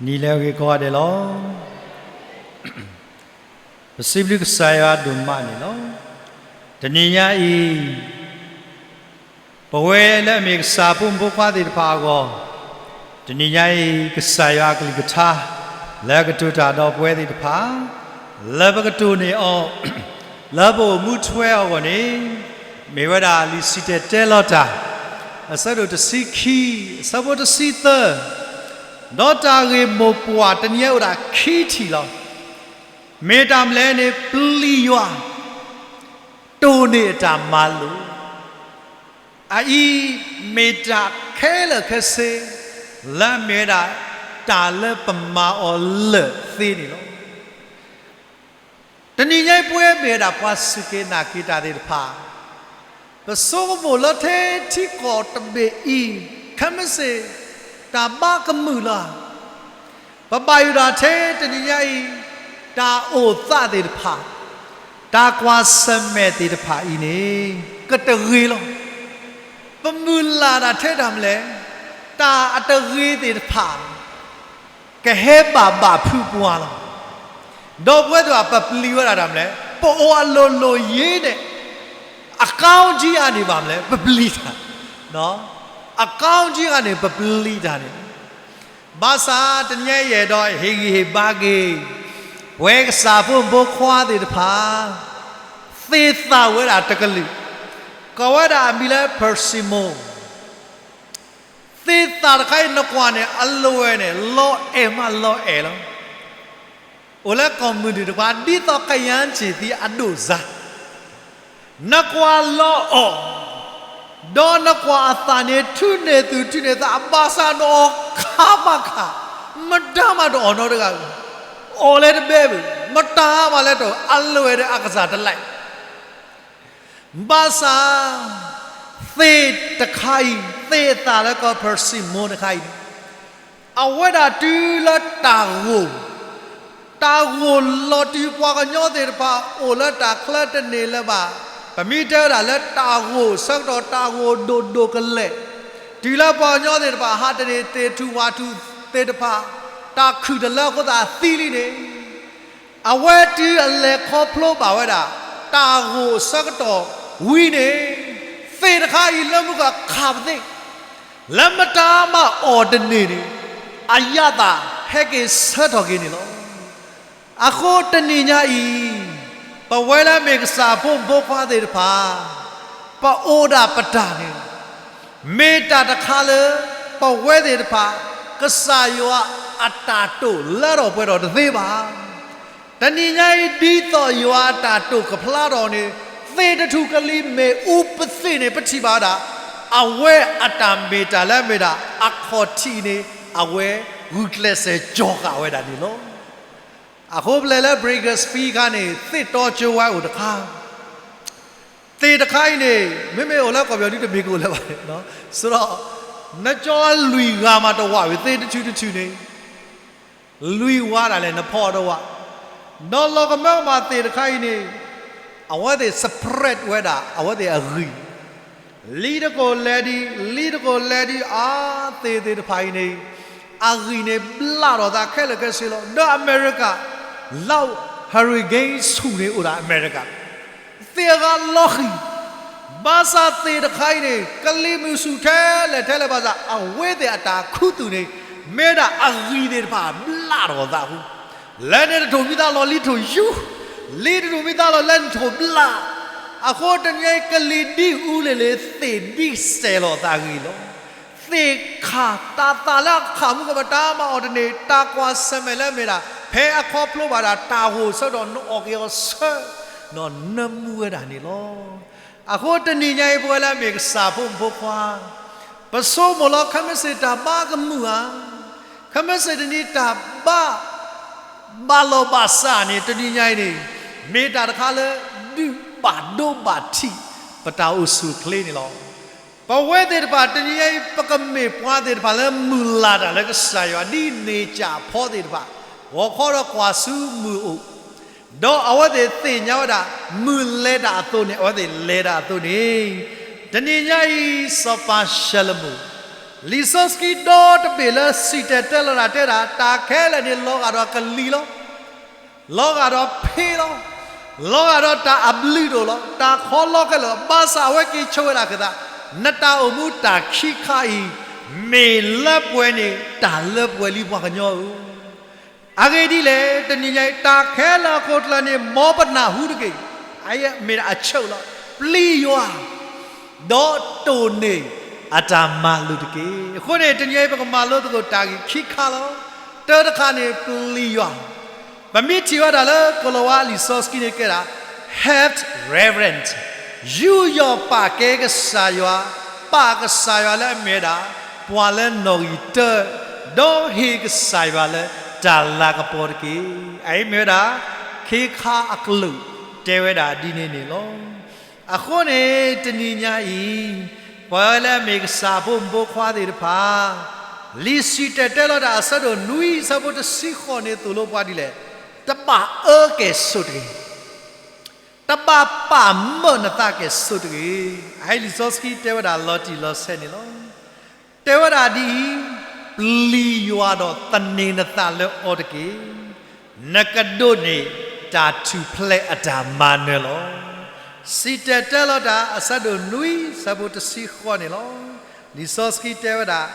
နံၤလၢအဂ့ၤကိးဂၤဒဲးလီၤ. ပစံးဘျုးကစၢ်ယွၤဒိၣ်မးန့ၣ်လီၤ. တနံၤညါအံၤ ပဝဲလၢအမ့ၢ်ကစၢ်ဖိမုၣ်ဖိခွါသ့ၣ်တဖၣ်အဂီၢ်, တနံၤညါအံၤ ကစၢ်ယွၤအကလုၢ်ကထါ လၢကတိၤတၢ်ဒီးပဝဲသ့ၣ်တဖၣ်, လၢပကတိၤန့ၢ်အီၤ လၢပအိၣ်မူထွဲအဂီၢ်န့ၣ်, မ့ၢ်ဝဲဒၣ်လံာ်စံၣ်တဲၤတဲလီၤတၢ် အဆၢဒိၣ်တဆံခံ, အဆၢဖိတဆံသၢ, ဒီးတၢ်ဂ့ၢ်မိၢ်ပှၢ်တနံၤညါအိၣ်ဒၣ်ခံထံၣ်လီၤ. မ့ၢ်တၢ်မနုၤလဲၣ်န့ၣ် ပျံၤယွၤ တိၢ်န့ၢ်အတၢ်မၤလိာ် အအံၤ မ့ၢ်တၢ်ခဲလၢာ်ခဲဆ့ လၢအမ့ၢ်ဝဲဒၣ် တၢ်လၢပမၤအီၤလၢာ်သ့န့ၣ်လီၤ. တနံၤညါအံၤ ပဝဲမ့ၢ်ဝဲဒၣ်ပှၤစူၢ်က့ၤနာ်က့ၤတၢ်သ့ၣ်တဖၣ်, ပဆိကမိၣ်လၢထဲထံကီၢ်တဘ့ၣ်အံၤ ခဲမုၢ်ဆ့ၣ် တၢ်ဘါကမုာ်လီၤ. ပဘၣ်ယိၣ်ဒၣ်ထဲတနံၤညါအံၤ တၢ်အိၣ်သးသ့ၣ်တဖၣ်, တၢ်ကွၢ်ဆၢၣ်မဲာ်သ့ၣ်တဖၣ်အံၤန့ၣ် ကတဂ့ၤလီၤ. ပမုၢ်လၢ်ဒၣ်ထဲတၢ်မနုၤလဲၣ်, တၢ်အတဂ့ၤသ့ၣ်တဖၣ် ကဟဲဘၣ်ဘၣ်ဖုးပှၤလီၤ. ဒီးပဝဲသ့ၣ်တဖၣ် ပပျံၤဝဲဒၣ်တၢ်မနုၤလဲၣ်, ပအိၣ်အလိၤလိၤယ့ၤန့ၣ် အကောင်းကြီးအဂီၢ်န့ၣ် ပပျံၤတၢ်, အကောင်းကြီးအဂီၢ်န့ၣ် ပပျံၤတၢ်န့ၣ်, ဘၣ်ဆၣ်တနံၤညါအံၤ ယအဲၣ်ဒိးဟ့ၣ်ဂံၢ်ဟ့ၣ်ဘါက့ၤ ပဝဲကစၢ်ဖိမုၣ်ဖိခွါသ့ၣ်တဖၣ် သ့ၣ်သၣ်ဝဲဒၣ်တကလုာ်, ကိးဝဲဒၣ်အမံၤလၢ persimmon သ့ၣ်သၣ်တခါအံၤ နကွၢ်န့ၣ် အလွဲၢ်န့ၣ် လီၤအဲၣ်မးလီၤအဲၣ်လီၤ. အိၣ်လၢကီၢ်မုၢ်နုာ်တကပၤ ဒ်သိးကယၤစ့ၣ်သံအဒိၣ်စၢ်, နကွၢ်လီၤအီၣ်, ဒီးနကွၢ်အသၣ်န့ၣ် ထုးန့ၢ်သူၣ်ထုးန့ၢ်သး ဘၣ်ဆၣ်နအီၣ်ခးဘၣ်ခး, မတၤမးတအီၣ်နီတဂၤ, အီၣ်လၢတဘဲဘၣ်, မတၤမးလၢတအီၣ်, အလွဲၢ်ဒီးအကစၢ်တလဲၤ ဘၣ်ဆၣ် သ့ၣ်တခါအံၤ, သ့ၣ်အသၣ်လၢကီး persimmon တခါအံၤန့ၣ်, အဝဲဒၣ်တုၤလၢတၢ်ဂိၢ်, တၢ်ဂိၢ်လီၤတုၤ ပှၤကညီသ့ၣ်တဖၣ် အိၣ်လၢတၢ်ချၢတန့ၢ်လၢၤဘၣ်, ပမ့ၢ်တဲဝဲဒၣ်လၢတၢ်ဂိၢ်ဆၢကတီၢ် တၢ်ဂိၢ်ဒိၣ်ဒိၣ်ကလဲာ်, တုၤလၢပှၤကညီသ့ၣ်တဖၣ် ဟးတန့ၢ်သ့ၣ်ထူၣ်ဝၣ်ထူၣ်သ့ၣ်တဖၣ်, တၢ်ခုၣ်တလၢအဃိသတးသံလံန့ၣ် အဝဲတုၤအလဲၤခီဖျိဘၣ်ဝဲဒၣ် တၢ်ဂိၢ်အဆၢကတီၢ်ဝံၤန့ၣ်, သ့ၣ်တခါအံၤလၢမုၢ်ကခးပသ့ၣ်, လၢမတၤမးအီၣ်တန့ၢ်န့ၣ်, အယၣ်သၣ်ဟဲက့ၤဆၢထီၣ်က့ၤန့ၣ်လီၤ. အဃိတနံၤညါအံၤ, ပဝဲလၢမ့ၢ်ကစၢ်ဖိမုၣ်ဖိခွါသ့ၣ်တဖၣ်, ပအိၣ်ဒၣ်ပတၢ်န့ၣ် မ့ၢ်တၢ်တခါလၢ ပဝဲသ့ၣ်တဖၣ် ကစၢ်ယွၤအတၢ်တိာ်လၢထီၣ်ပှဲၤထီၣ်တသ့ဘၣ်. တနံၤညါအံၤ ဒ်သိးယွၤအတၢ်တိာ်ကဖျါထီၣ်န့ၣ်, သ့ၣ်တထူၣ်ကလံၤမ့ၣ်အူပသ့ၣ်န့ၣ် ပထံၣ်ဘၣ်ဝဲဒၣ်, အဝဲအတၢ်မ့ၢ်တၢ်လၢအမ့ၢ်ဒၣ် အခီၣ်ထံးန့ၣ် အဝဲဂုာ်ကျဲးစၢးကၠီၤဃာ်ဝဲဒၣ်န့ၣ်လီၤ. အဃိပလဲၤလၢ Bakersfield အခါန့ၣ် သ့ၣ်တီကၠိဝါအိၣ်တခါ သ့ၣ်တခါအံၤန့ၣ် မ့မ့ၢ်အိၣ်လၢကီၢ်ပယီၤဒုတမ့ၢ်ကအိၣ်လၢၤဘၣ်န့ၣ်, ဆိဒီး နကၠီလွံၢ်ဂၤမးတဝးဝံၤ သ့ၣ်တထူၣ်တထူၣ်န့ၣ် လွံၢ်ဝါဒၣ်လဲာ် နဖီအီၤတဝး, ဒီးလီၤကမၢကမၣ်သ့ၣ်တခါအံၤန့ၣ် အဝဲသ့ၣ် spread ဝဲဒၣ် အဝဲသ့ၣ်အဂံၢ် လံတကိးလဲၤဒံး, လံတကိးလဲၤဒံး, အါ သ့ၣ်သ့ၣ်တဖၣ်အံၤန့ၣ် အဂံၢ်န့ၣ်ဘျးထီၣ်သးခဲလၢာ်ခဲဆ့လီၤ. ဒီးအမဲရကၤ လၢ hurricane ဆူၣ်န့ၣ်အိၣ်ဒၣ်အမဲရကၤ သ့ၣ်အဂၤလီၤဃံၢ်, ဘၣ်ဆၣ်သ့ၣ်တခါအံၤန့ၣ် ကလံၤမုၢ်ဆူၣ်ထဲလဲၣ်ထဲလဲၣ်ဘၣ်ဆၣ် အဝဲသ့ၣ်အတၢ်ခူသူၣ်န့ၣ် မ့ၢ်ဒၣ်အဂံၢ်သ့ၣ်တဖၣ်ဘျးထီၣ်သးအဃိ, လၢန့ၣ်တထိၣ်မံသးလီၤ လံထိၣ်ယူၤ, လံတထိၣ်မံသးလီၤ လၢန့ၣ်ထိၣ်ဘျး, အဃိတနံၤအံၤ ကလံၤဒ်အူလ့ၣ်လ့ၣ် သ့ၣ်ဒ်စဲၤလီၤသးဂ့ၤလီၤ. သ့ၣ်ခးတၢ်သၣ်လၢအခးမူကမတၤမၤအီၤတန့ၢ် တၢ်ကွၢ်ဆၢၣ်မဲာ်လၢအမ့ၢ်ဒၣ် ဖဲအခီဖျိဘၣ်ဒၣ်တၢ်ဂိၢ်ဆၢကတီၢ် နအီၣ်က့ၤအီၤဆၢ, နနၢမူဝဲဒၣ်န့ၣ်လီၤ. အဃိတနံၤညါအံၤ ပဝဲလၢအမ့ၢ်ကစၢ်ဖိမုၣ်ဖိခွါ, ပဆိကမိၣ်လီၤ ခဲမုၢ်ဆ့ၣ်တၢ်ဘါကမုာ်ဧါ, ခဲမုၢ်ဆ့ၣ်တနံၤတၢ်ဘါ ဘၣ်လီၤဘၣ်စးန့ၣ် တနံၤညါအံၤန့ၣ် မ့ၢ်တၢ်တခါလၢ ဒုးဘၣ်ဒိဘၣ်ထံး ပတၢ်အိၣ်ဆူၣ်အိၣ်ချ့န့ၣ်လီၤ. ပဝဲသ့ၣ်တဖၣ် တနံၤညါအံၤ ပကမ့ၢ်ပှၤသ့ၣ်တဖၣ်လၢမုၢ်လၢ်တၢ်လၢကစၢ်ယွၤ ဒ်န့ၣ်ကၠၢ်ဖီသ့ၣ်တဖၣ် ဂီၤခီဒီးကွၢ်ဆူမုၢ်အိၣ်, ဒီးအဝဲသ့ၣ်သ့ၣ်ညါဝဲဒၣ် မုၢ်လဲၤတၢ်အသိးန့ၣ် အဝဲသ့ၣ်လဲၤတၢ်အသိးန့ၣ်, တနံၤညါအံၤ စီၤပၤၡၤလမိၣ် လံာ်စီဆှံဒီတဘ့ၣ်လၢစံၣ်တဲၤတဲလီၤတၢ်တဲဒၣ် တၢ်ခဲလၢာ်န့ၣ်လီၤဂာ်ဒီးကလံၤလီၤ. လီၤဂာ်ဒီးဖ့လီၤ. လီၤဂာ်ဒီးတၢ်အဘျုးတအိၣ်လီၤ. တၢ်ခီလီခဲလၢာ် ဘၣ်ဆၣ်အဝဲက့ၤဆိဝဲဒၣ်က့ၤသး, နတၢ်အိၣ်မူတၢ်ခံခါအံၤ မ့ၢ်လၢပှဲၤန့ၣ် တၢ်လၢပှဲၤလံပှၤကညီဧၢ. အဂ့ၢ်ဒ်လဲၣ်, တနံၤညါအံၤ တၢ်ခဲလၢာ်အခိၣ်ကျၢၢ်န့ၣ် မ်ပနၢ်ဟူတက့ၢ်. အမ့ၢ်ဒၣ်အဆၢလီၤ. ပျံၤယွၤ ဒီးတိၢ်န့ၢ်အတၢ်မၤလိာ်တက့ၢ်. အဃိန့ၣ် တနံၤအံၤ ပကမၤလိသကိးတၢ်ဂ့ၢ်ခံခါလီၤ. တၢတခါန့ၣ် ပျံၤယွၤ. ပမ့ၢ်ထံၣ်ဝဲဒၣ်လၢကလီၤဝါလံာ်စီဆှံန့ၣ်ကဲဒၣ် have reverence, ယူးယီၣ်ပာ်ကဲကစၢ်ယွၤ, ပာ်ကစၢ်ယွၤလၢအမ့ၢ်ဝဲဒၣ် ပှၤလၢနီၣ်ဂံၢ်တၢ, ဒီးဟ့ၣ်ကစၢ်ယွၤလၢတၢ်လၤကပီၤတက့ၢ်. အအံၤမ့ၢ်ဝဲဒၣ် ခ့ခါအကလုာ် တဲဝဲဒၣ်ဒ်န့ၣ်န့ၣ်လီၤ. အဃိန့ၣ် တနံၤညါအံၤ ပဝဲလၢအမ့ၢ်ကစၢ်ဖိမုၣ်ဖိခွါသ့ၣ်တဖၣ် လံာ်စံၣ်တဲၤတဲလီၤတၢ်အဆၢဒိၣ်နွံ အဆၢဖိတဆံဃိးန့ၣ် သိၣ်လိပှၤဒ်လဲၣ်, တဘၣ်အၢကဲၣ်ဆိးတဂ့ၤ, တဘၣ်ပာ်မၢၢ်နသးကဲၣ်ဆိးတဂ့ၤ. အအံၤလံာ်စီဆှံတဲဝဲဒၣ်လီၤတံၢ်လီၤဆဲးန့ၣ်လီၤ. တဲဝဲဒၣ်ဒ်အံၤ, ပျံၤယွၤဒီးသန့ၤနသးလၢအီၤတက့ၢ်. နကဒိးန့ၢ်တၢ်ထူၣ်ဖျဲးအတၢ်မၤနၢၤလီၤ. စံၣ်တဲၤတဲလီၤတၢ်အဆၢဒိၣ်နွံ အဆၢဖိတဆံဃိးန့ၣ်လီၤ. လံာ်စီဆှံတဲဝဲဒၣ်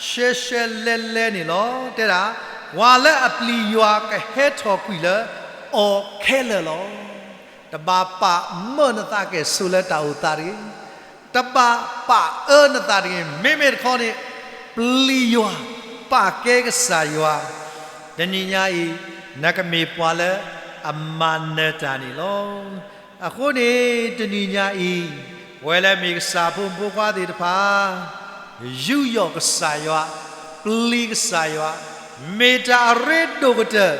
ရှဲရှဲလဲလဲန့ၣ်လီၤ. တဲဒၣ်, ပှၤလၢအပျံၤယွၤကဟဲထီၣ်ကွံာ်လၢအီၤခဲလၢာ်လီၤ. တဘၣ်ပာ်မၢၢ်နသးကဲၣ်ဆိးလၢတၢ်အိၣ်သးတဂ့ၤ, တဘၣ်ပာ်အၢနသးတဂ့ၤ. မ့မ့ၢ်တခီန့ၣ် ပျံၤယွၤ, ပာ်ကဲကစၢ်ယွၤ, တနံၤညါအံၤ နကမ့ၢ်ပှၤလၢအမၤနၢၤတၢ်န့ၣ်လီၤ. အဃိန့ၣ် တနံၤညါအံၤ ပဝဲလၢမ့ၢ်ကစၢ်ဖိမုၣ်ဖိခွါသ့ၣ်တဖၣ် ယူးယီၣ်ကစၢ်ယွၤ, ပျံၤကစၢ်ယွၤ, မ့ၢ်တၢ်အရ့ဒိၣ်ကတၢၢ်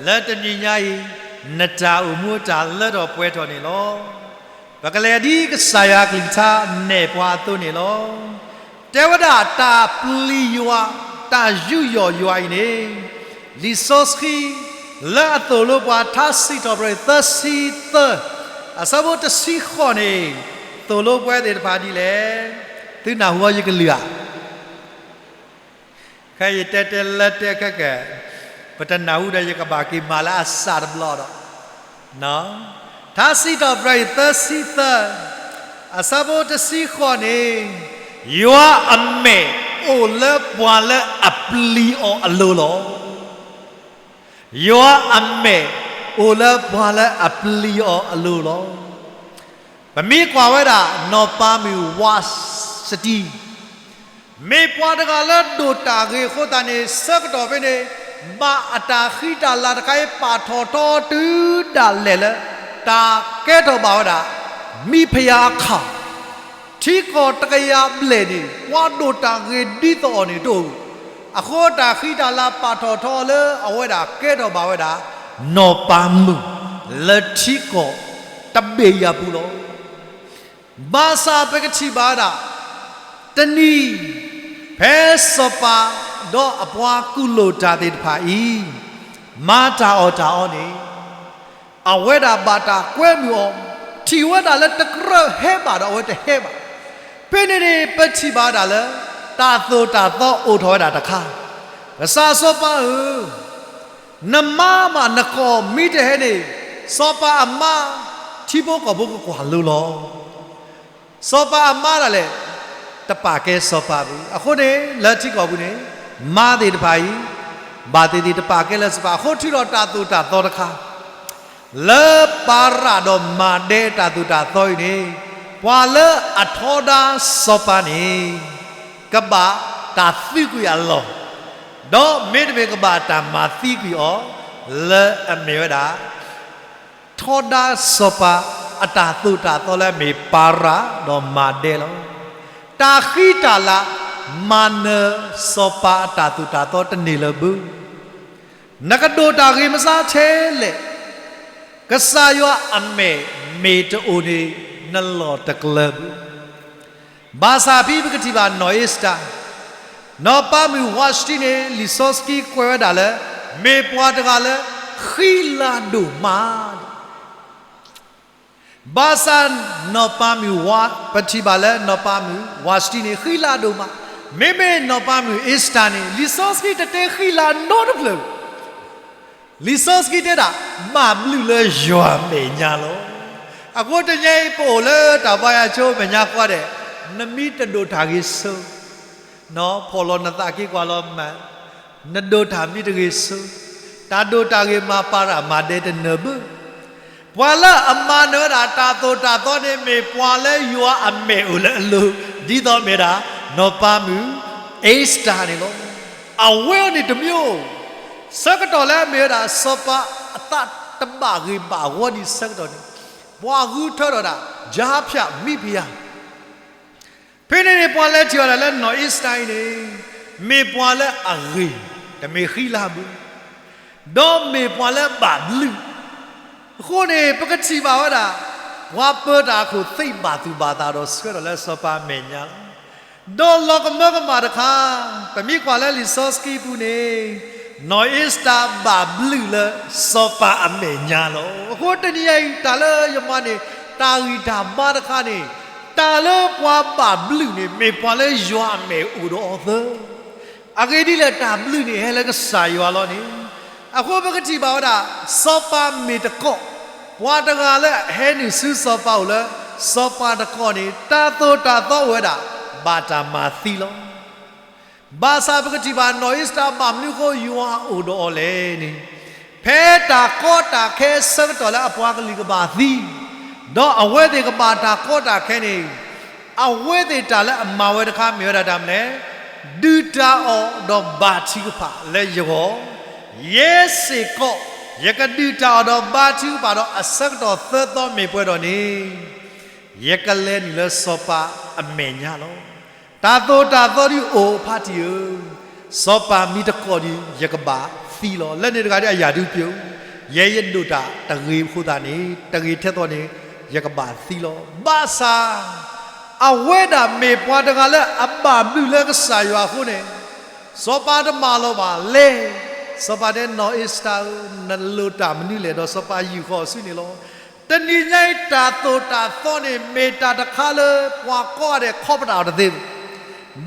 လၢတနံၤညါအံၤ နတၢ်အိၣ်မူအတၢ်လၢထီၣ်ပှဲၤထီၣ်န့ၣ်လီၤ. ပကလဲၤဒ်ကစၢ်ယွၤကလုၢ်ကထါနဲၣ်ပှၤအသိးန့ၣ်လီၤ. တဲဝဲဒၣ်တၢ်ပျံၤယွၤ, တၢ်ယူးယီၣ်ယွၤအံၤန့ၣ် လံာ်စီဆှံ လၢအသိၣ်လိပှၤထါစံးထီၣ်ပတြၢၤသၢဆံသၢ အဆၢဖိတဆံဃိးန့ၣ် သိၣ်လိပဝဲသ့ၣ်တဖၣ်ဒ်လဲၣ်. သုနၢ်ဟူအီၤယကလုၢ်ဧါ. ခဲအံၤယတဲတဲလၢတဲခဲကဲ, ပတနၢ်ဟူဒီးယကဘၣ်က့ၤမၤလၢအစၢ်တဘျီဒီး, ထါစံးထီၣ်ပတြၢၤအံၤသၢဆံသၢ အဆၢဖိတဆံဃိးန့ၣ်, ယွၤအမဲာ်အိၣ်လၢပှၤလၢအပျံၤအီၤအလိၤလီၤ. ယွၤအမဲာ်အိၣ်လၢပှၤလၢအပျံၤအီၤအလိၤလီၤ. ပမ့ၢ်ကွၢ်ဝဲဒၣ် နီၢ်ပၤမုၣ်ဝးစတံ မ့ၢ်ပှၤတဂၤလၢဒိၣ်တၢ်ဂ့ၤအဃိသတးန့ၣ် ဆၢကတီၢ်ဖဲန့ၣ် ဘၣ်အတၢ်ဃံတၢ်လၤတခါအံၤ ပာ်ထီၣ်ထီတုၤဒၣ်လဲာ်လၢ တၢ်ကဲထီၣ်ဘၣ်ဝဲဒၣ် မံဖယၤအခၣ် ထံကီၢ်တကယၤဘျဲၣ်န့ၣ် ပှၤဒိၣ်တၢ်ဂ့ၤဒ်သိးအီၤန့ၣ်တအိၣ်, အဃိတၢ်ဃံတၢ်လၤပာ်ထီၣ်ထီလၢအဝဲဒၣ်ကဲထီၣ်ဘၣ်ဝဲဒၣ် နီၢ်ပၤမုၣ် လၢထံကီၢ်တဘ့ၣ်ယၤပူၤလီၤ. ဘၣ်ဆၣ်ပကထံၣ်ဘၣ်ဝဲဒၣ် တနံၤ ဖဲစီၤပၤဒီးအပှၤကူၣ်လိာ်တၢ်သ့ၣ်တဖၣ်အံၤ မၤတၢ်အီၣ်တၢ်အီန့ၣ် အဝဲဒၣ်ဘၣ်တၢ်ကွဲမုာ်အီၤ, ထံၣ်ဝဲဒၣ်လၢတကြၢးဟဲဘၣ်ဒီးအဝဲတဟဲဘၣ်. ဖဲန့ၣ်န့ၣ် ပထံၣ်ဘၣ်ဝဲဒၣ်လၢ တၢ်သိၣ်တၢ်သီအိၣ်ထီၣ်ဝဲဒၣ်တခါ, ကစၢ်စီၤပၤဧၢ, နမါမးနကိာ်မ့ၢ်တဟဲန့ၣ် စီၤပၤအမါ ထံဖိကီၢ်ဖိကကွၢ်လိလီၤ. စီၤပၤအမါဒၣ်လဲာ် တပာ်ကဲစီၤပၤဘၣ်. အဃိန့ၣ် လၢထံကီၢ်ပူၤန့ၣ် မါသ့ၣ်တဖၣ်အံၤ ဘၣ်သ့ၣ်သ့ၣ်တပာ်ကဲလၢစီၤပၤ အဃိထုးထီၣ်တၢ်သိၣ်တၢ်သီတခါ လၢပၤရၣ်ဒီးမၤဒဲတၢ်သိၣ်တၢ်သီအံၤန့ၣ် ပှၤလၢအထီဒါစီၤပၤန့ၣ် ကဘၣ်တၢ်သံကွံာ်အလီၢ်, ဒီးမ့တမ့ၢ်ကဘၣ်တၢ်မၤသံကွံာ်အီၤ လၢအမ့ၢ်ဝဲဒၣ် ထီဒါစီၤပၤအတၢ်သိၣ်တၢ်သီလၢအမ့ၢ်ပၤရၣ်ဒီးမၤဒဲလီၤ. တၢ်ဃံတၢ်လၤ မၤနၢၤစီၤပၤအတၢ်သိၣ်တၢ်သီတန့ၢ်လၢၤဘၣ်. နကဒိၣ်တၢ်ဂ့ၤမးထဲလဲၣ်, ကစၢ်ယွၤအမဲာ်မ့ၢ်တအိၣ်န့ၣ် နလီၢ်တကျၢၤဘၣ်. ဘၣ်ဆၣ်ဖဲပကထံၣ်ဘၣ်နီၢ်အ့ၤစတၢၤ, နီၢ်ပၤမုၣ်ဝးစတံန့ၣ် လံာ်စီဆှံကွဲးဝဲဒၣ်လၢ မ့ၢ်ပှၤတဂၤလၢ ဃံလၤဒိၣ်မး. ဘၣ်ဆၣ်နီၢ်ပၤမုၣ်ဝး, ပထံၣ်ဘၣ်လၢနီၢ်ပၤမုၣ်ဝးစတံန့ၣ် ဃံလၤဒိၣ်မး, မ့မ့ၢ်နီၢ်ပၤမုၣ်အ့ၤစတၢ်န့ၣ် လံာ်စီဆှံတတဲဃံလၤနီတဖျၢၣ် လံာ်စီဆှံတဲဒၣ် ဘၣ်ဘျုးလၢယွၤအမဲာ်ညါလီၤ. အဃိတနံၤအံၤ ပအိၣ်လၢတၢ်ဘါယွၤဆိမဲာ်ညါဃီဒဲး, နမ့ၢ်တဒိၣ်တၢ်ဂ့ၤဆၢ, ဖီၣ်လီၤနသးက့ၤကွၢ်လီၤမး, နဒိၣ်တၢ်မ့ၢ်တဂ့ၤဆၢ, တၢ်ဒိၣ်တၢ်ဂ့ၤမၤပာ်တၢ်မၤဒဲးတနၢၤဘၣ်. ပှၤလၢအမၤနၢၤဝဲဒၣ်တၢ်သိၣ်တၢ်သီန့ၣ် မ့ၢ်ပှၤလၢယွၤအမဲာ်အိၣ်လၢအလိၤ, ဒ်သိးမ့ၢ်ဒၣ် နီၢ်ပၤမုၣ်အ့ၤစတၢ်န့ၣ်လီၤ. အဝဲအံၤန့ၣ်တမံၤ, ဆၢကတီၢ်လၢအမ့ၢ်ဝဲဒၣ် စီၤပၤအသးတဘၣ်ဂ့ၤဘၣ်ဝီဒံးဆၢကတီၢ်န့ၣ်, ပှၤဂုၤထၢထီၣ်ဒၣ် ယၤဖၠၣ်မံဖယၤ ဖဲန့ၣ်န့ၣ် ပှၤလဲၤထံၣ်အီၤဒၣ်လၢနီၢ်အ့ၤစတၢ်အံၤန့ၣ် မ့ၢ်ပှၤလၢအဂ့ၤ, တမ့ၢ်ဃံလၤဘၣ်, ဒီးမ့ၢ်ပှၤလၢအဘၣ်ဘျုး. အဃိန့ၣ် ပကထံၣ်ဘၣ်ဝဲဒၣ် ပှၤပၢတၢ်အခိၣ်သ့ဘၣ်သူၣ်ဘၣ်သးဒီးဆှၢထီၣ်လၢစီၤပၤအမဲာ်ညါလီၤ. ဒီးလီၤကမၢကမၣ်တခါ, ပမ့ၢ်ကွၢ်လၢလံာ်စီဆှံပူၤန့ၣ် နီၢ်အ့ၤစတၢ်ဘၣ်ဘျုးလၢစီၤပၤအမဲာ်ညါလီၤ. အဃိတနံၤအံၤ တၢ်လၢယမၤန့ၣ် တၢ်ဂံၢ်တၢ်ဘါတခါန့ၣ်, တၢ်လၢပှၤဘၣ်ဘျုးန့ၣ် မ့ၢ်ပှၤလၢယွၤအမဲာ်အိၣ်ဒီးအီၤသၢ. အဂ့ၢ်ဒ်လဲၣ် တၢ်ဘျုးန့ၣ်ဟဲလၢကစၢ်ယွၤလီၤန့ၣ်, အဃိပကထံၣ်ဘၣ်ဝဲဒၣ် စီၤပၤမ့ၢ်တကိး, ပှၤတဂၤလၢအဟဲနုာ်ဆူစီၤပၤအိၣ်လၢ စီၤပၤတကိးန့ၣ် တၢ်သိၣ်တၢ်သီအိၣ်ဝဲဒၣ် ဘၣ်တၢ်မၤသံလီၤ. ဘၣ်ဆၣ်ပကထံၣ်ဘၣ်နီၢ်အ့ၤစတၢ်ဘၣ်မနုၤအဃိယွၤအိၣ်ဒီးအီၤလဲၣ်န့ၣ်, ဖဲတၢ်ကီတၢ်ခဲဆၢကတီၢ်လၢအပှၤကလုာ်ကဘၣ်သံ, ဒီးအဝဲသ့ၣ်ကဘၣ်တၢ်ကီတၢ်ခဲန့ၣ်, အဝဲသ့ၣ်တၢ်လၢအမၤဝဲတခါမ့ၢ်ဝဲဒၣ်တၢ်မနုၤလဲၣ်, ဒုၣ်တၢ်အီၣ်ဒီးဘါထုကဖၣ်လၢယဂီၢ်, ယဲစ့ၢ်ကီး ယကဒုၣ်တၢ်အီၣ်ဒီးဘါထုကဖၣ်ဒီးအဆၢကတီၢ်သၢသီမ့ၢ်ပှဲၤဒီးန့ၣ် ယကလဲၤနုာ်လၢစီၤပၤအမဲာ်ညါလီၤ. တၢ်သိၣ်တၢ်သီဒုးအိၣ်ဖးတံၢ်ဧၢ, စီၤပၤမ့ၢ်တကိးဒီး ယကဘၣ်သံလီၤ. လၢန့ၣ်တဂၤဒီးအယၤဒုးပျိာ်, ယဲယဒိၣ်တၢ်တဂ့ၤအဃိသတးန့ၣ် တဂ့ၤထဲသိးန့ၣ် ယကဘၣ်သံလီၤ. ဘၣ်ဆၣ် အဝဲဒၣ်မ့ၢ်ပှၤတဂၤလၢအဘၣ်ဘျုးလၢကစၢ်ယွၤအဃိန့ၣ်, စီၤပၤတမၤလီၤဘၣ်လဲၣ်. စီၤပၤတဲနီၢ်အ့ၤစတၢ်ဧၢ, နလိၣ်တၢ်မနုၤလဲၣ်, ဒီးစီၤပၤယူာ်ဃီၤအီၤဆူန့ၣ်လီၤ. တနံၤညါအံၤတၢ်သိၣ်တၢ်သီန့ၣ် မ့ၢ်တၢ်တခါလၢပှၤကိးဂၤဒဲးခီပတာ်အီၤတသ့ဘၣ်.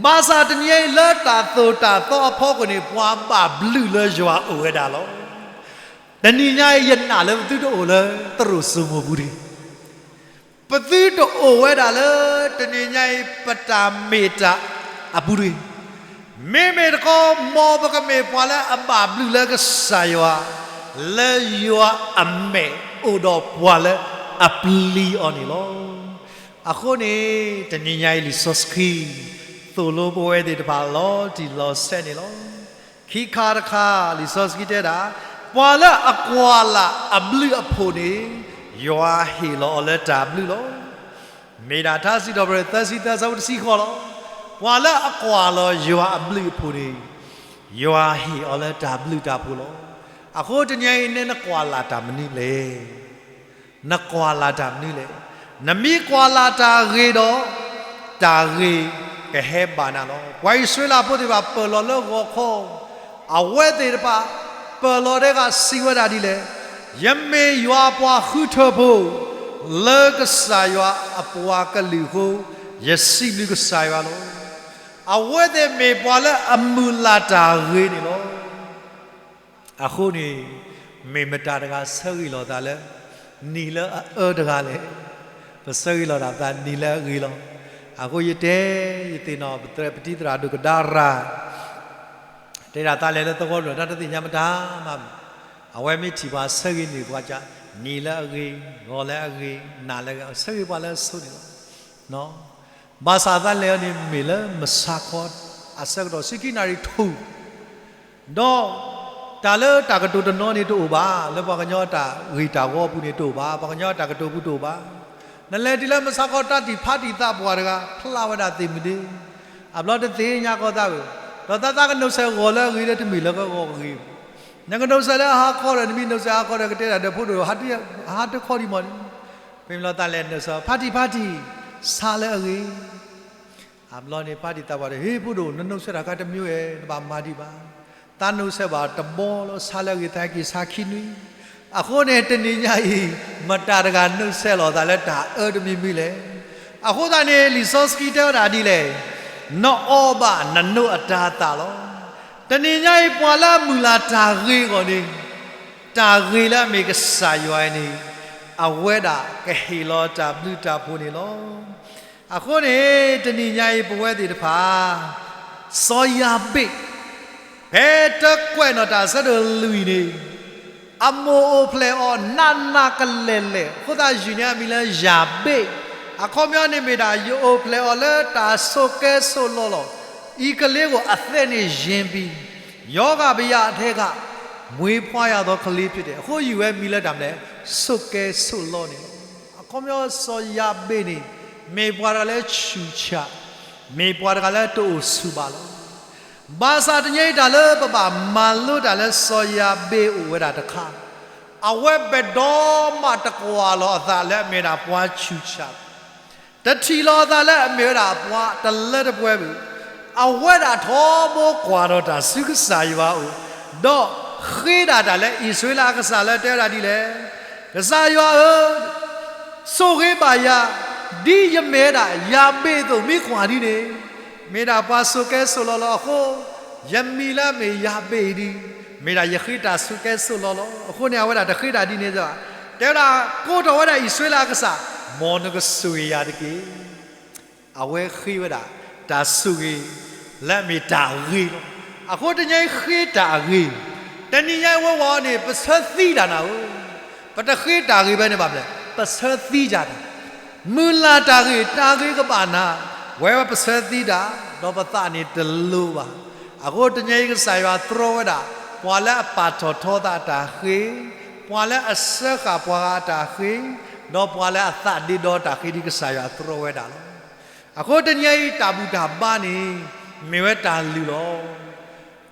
ဘၣ်ဆၣ်တနံၤညါအံၤလၢတၢ်သိၣ်တၢ်သီအဖီခိၣ်န့ၣ် ပှၤဘၣ်ဘျုးလၢယွၤအိၣ်ဝဲဒၣ်လီၤ. တနံၤညါအံၤယနာ်လၢပသုတအိၣ်လၢသရိာ်စိမိၤပူၤတဂ့ၤ. ပသုတအိၣ်ဝဲဒၣ်လၢတနံၤညါအံၤ ပတၢ်မ့ၢ်တၢ်အပူၤတဂ့ၤ. မ့မ့ၢ်တခီ မ်ပကမ့ၢ်ပှၤလၢအဘၣ်ဘျုးလၢကစၢ်ယွၤ, လၢယွၤအမဲာ်အိၣ်ဒီးပှၤလၢအပျံၤအီၤန့ၣ်လီၤ. အဃိန့ၣ် တနံၤညါအံၤလံာ်စီဆှံ သိၣ်လိပဝဲသ့ၣ်တဖၣ်လီၤတံၢ်လီၤဆဲးန့ၣ်လီၤ. ခံခါတခါ လံာ်စီဆှံတဲဒၣ်, ပှၤလၢအကွၢ်လၢ်အဘျုးအဖှိၣ်န့ၣ် ယွၤဟ့ၣ်လီၤအီၤလၢတၢ်ဘျုးလီၤ. မ့ၢ်ဒၣ်ထါစံးထီၣ်ပတြၢၤသၢဆံသၢဆၢဖိတဆံဃိးလီၤ. ပှၤလၢအကွၢ်လီၤယွၤအဘျုးအဖှိၣ်န့ၣ် ယွၤဟ့ၣ်အီၤလၢတၢ်ဘျုးတၢ်ဖှိၣ်လီၤ. အဃိတနံၤအံၤန့ၣ် နကွၢ်လၢ်တၢ်မနုၤလဲၣ်. နကွၢ်လၢ်တၢ်မနုၤလဲၣ်. နမ့ၢ်ကွၢ်လၢ်တၢ်ဂ့ၤဒီး တၢ်ဂ့ၤကဟဲဘၣ်နၤလီၤ. ပှၤအံၣ်စရ့လးဖိသ့ၣ်တဖၣ်ပၢၢ်လီၤလၢဂီၤခီ, အဝဲသ့ၣ်တဖၣ်ပၢၢ်လီၤတဂၤစံးဝဲဒၣ်ဒ်လဲၣ်, ယမ့ၢ်ယွၤပှၤဃုထၢဖိ လၢကစၢ်ယွၤအပှၤကလုာ်အဃိ, ယစံးဘျုးကစၢ်ယွၤလီၤ. အဝဲသ့ၣ်မ့ၢ်ပှၤလၢအမုၢ်လၢ်တၢ်ဂ့ၤန့ၣ်လီၤ. အဃိန့ၣ် မ့ၢ်မတၤတဂၤဆၢဂ့ၤလီၤသးလၢ နံၤလၢအအၢတဂၤလဲၣ်. ပဆၢဂ့ၤလီၤဒၣ်ပသးနံၤလၢအဂ့ၤလီၤ. အဃိယတဲ ယသ့ၣ်နီၣ် ပသရၣ်ပတံၤသရၣ်ဒိၣ်ကဒါရၤ တဲဒၣ်သးလဲၤလၢသဝီတဖျၢၣ် တၢ်တသ့ၣ်ညါမတၤမး, အဝဲမ့ၢ်ထံၣ်ပှၤဆၢဂ့ၤန့ၣ်ပှၤက နံၤလၢအဂ့ၤ, ဂီၤလၢအဂ့ၤ, နၤလၢအဂ့ၤ, ဆၢဂ့ၤပှၤလၢအဆိန့ၣ်လီၤ. ဘၣ်ဆၣ်သးလဲၤအီၤန့ၣ် မ့ၢ်လၢမုၢ်ဆါခီ အဆၢကတီၢ် ဆံခံနၣ်ရံၣ်ထိၣ် ဒီးတၢ်လၢတၢ်ကတိၤတနီၤန့ၣ်တအိၣ်ဘၣ်, လၢပှၤကညီတၢ်ဂ့ၢ်တၢ်ဝီအပူၤန့ၣ်တအိၣ်ဘၣ်, ပှၤကညီတၢ်ကတိၤပူၤတအိၣ်ဘၣ်. နလဲၤတုၤလၢမုၢ်ဆါခီ တၢ်တံၢ်ဖးတံၢ်သးပှၢ်တဂၤ ဖျါဝဲဒၣ်သ့ၣ်မုၢ်ဒ့, အဘျီတသ့ၣ်ညါကီသးဧၢ, ဒီးသးသးကနိးဆဲးဂီၤလၢအဂ့ၤဒီး တမ့ၢ်လၢကဂီၤအဂ့ၤ, နကနိးဆဲးလၢအဟါခီဒီး နမ့ၢ်နိးဆဲးဟါခီဒီး ကတဲဒၣ်ဒီးဖိဒိၣ် ဟါတခီဒံးမီၢ်န့ၣ်, ဖဲမ့ၢ်လီၤသးလဲၤနိးဆဲး ဖးတံၢ်ဖးတံၢ် ဆါလၢအဂ့ၤ အဘျီန့ၣ် ဖးတံၢ်သးပှၢ်ဒီး ဟ့ၣ်ဖိဒိၣ် နနိးဆဲးတၢ်ခါတမံၤဝဲ နဘၣ်မၤဒံးဘၣ်, သးနိးဆဲးဘၣ်တဘီလီၤ ဆါလၢအဂ့ၤ သးဟဲက့ၤဆါခံနွံ, အဃိန့ၣ် တနံၤညါအံၤ မတၤတဂၤနိးဆဲးလီၤသးလၢတၢ်အၢတမံၤမံၤလဲၣ်. အဃိသတးန့ၣ် လံာ်စီဆှံတဲဝဲဒၣ်ဒ်လဲၣ်, နအီၣ်ဘၣ်နနိၣ်အတၤသၣ်လီၤ. တနံၤညါအံၤ ပှၤလၢအမုၢ်လၢ်တၢ်ဂ့ၤအဂီၢ်န့ၣ်, တၢ်ဂ့ၤလၢအမ့ၢ်ကစၢ်ယွၤအံၤန့ၣ်, အဝဲဒၣ်ကဟ့ၣ်လီၤတၢ်ဘျုးတၢ်ဖှိၣ်န့ၣ်လီၤ. အဃိန့ၣ် တနံၤညါအံၤ ပဝဲသ့ၣ်တဖၣ် စီၤယၤဘ့း ဖဲတကွဲးနီၣ်တၢ်အဆၢဒိၣ်လွံၢ်န့ၣ်, အမိၢ်အိၣ်ဖျဲၣ်အီၤနးနးကလဲာ်လဲာ် အဃိသတးယုၢ်န့ၢ်အမံၤလၢယၤဘ့း, အခီပညီန့ၣ်မ့ၢ်ဒၣ် ယအိၣ်ဖျဲၣ်အီၤလၢတၢ်ဆိးကဲဆိးလီလီၤ. အံၤကလ့ကို အသက်နှင့်ယဉ်ပြီ, ရောဂါဘုရားထဲက မွေးဖွားရသောကလေးဖြစ်တယ်. အဃိယုၢ်ဝဲမံၤလၢတၢ်မနုၤလဲၣ်, ဆိးကဲဆိးလီန့ၣ်လီၤ. အခီပညီစီၤယၤဘ့းန့ၣ် မ့ၢ်ပှၤတဂၤလၢဆူၣ်ဆါ, မ့ၢ်ပှၤတဂၤလၢတအိၣ်ဆူၣ်ဘၣ်လီၤ. ဘၣ်ဆၣ်တနံၤအံၤတၢ်လၢပဘၣ်မၤလိတၢ်လၢစီၤယၤဘ့းအိၣ်ဝဲဒၣ်တခါ, အဝဲပဒီမးတကွၢ်လီၤအသးလၢအမ့ၢ်ဒၣ်ပှၤဆူၣ်ဆါ, တထံၣ်လီၤအသးလၢအမ့ၢ်ဝဲဒၣ်ပှၤတလၢတပှဲၤဘၣ်. အဝဲဒၣ်ထီဘိကွၢ်ဒီးတၢ်ဆူကစၢ်ယွၤအအိၣ်, ဒီးဃ့ဒၣ်တၢ်လၢအံၣ်စရ့လးအကစၢ်လၢတဲဝဲဒၣ်ဒ်လဲၣ်, ကစၢ်ယွၤဧၢ, ဆိၣ်ဂ့ၤဘၣ်ယၤ, ဒ်ယမ့ၢ်ဝဲဒၣ်ယၤဘ့းအသိး မ့ၢ်ကွၢ်ဒ်န့ၣ်, မ့ၢ်ဒၣ်ပှၤဆိးကဲဆိးလီလီၤအဃိ, ယမံၤလၢအမ့ၢ်ယၤဘ့းအံၤဒ်, မ့ၢ်ဒၣ်ယဃ့တၢ်ဆိးကဲဆိးလီလီၤ. အဃိန့ၣ် အဝဲဒၣ်တဃ့တၢ်ဒ်န့ၣ်ဘၣ်, တဲဝဲဒၣ်ကိးထီၣ်ဝဲဒၣ်အံၣ်စရ့လးအကစၢ်, မ်နကဆိၣ်ဂ့ၤယၤတက့ၢ်. အဝဲဃ့ဝဲဒၣ်တၢ်ဆိၣ်ဂ့ၤ လၢအမ့ၢ်တၢ်ဂ့ၤလီၤ. အဃိတနံၤအံၤဃ့တၢ်အဂ့ၤ, တနံၤညါအံၤဝဲဝဲအီၤန့ၣ် ပဆၢသံတၢ်နၤဧၢ, ပတဃ့တၢ်ဂ့ၤဘၣ်န့ၣ်ဘၣ်မလဲၣ်, ပဆၢသံတၢ်နၤ, မုၢ်လၢ်တၢ်ဂ့ၤ တၢ်ဂ့ၤကဘၣ်နၤ, ဝဲဝဲပဆၢသံတၢ်, ဒီးပသးန့ၣ်တလိၤဘၣ်. အဃိတနံၤအံၤကစၢ်ယွၤတြီဝဲဒၣ် ပှၤလၢအပာ်ထီၣ်ထီသးအတၢ်ဃ့, ပှၤလၢအစၢဃာ်ပှၤဂၤအတၢ်ဃ့, ဒီးပှၤလၢအသးဒ့ဒီတၢ်ဃ့ဒ်ကစၢ်ယွၤတြီဝဲဒၣ်လီၤ. အဃိတနံၤအံၤတၢ်ဘူၣ်တၢ်ဘါန့ၣ် မ့ၢ်ဝဲတၢ်လုၢ်လီၤ.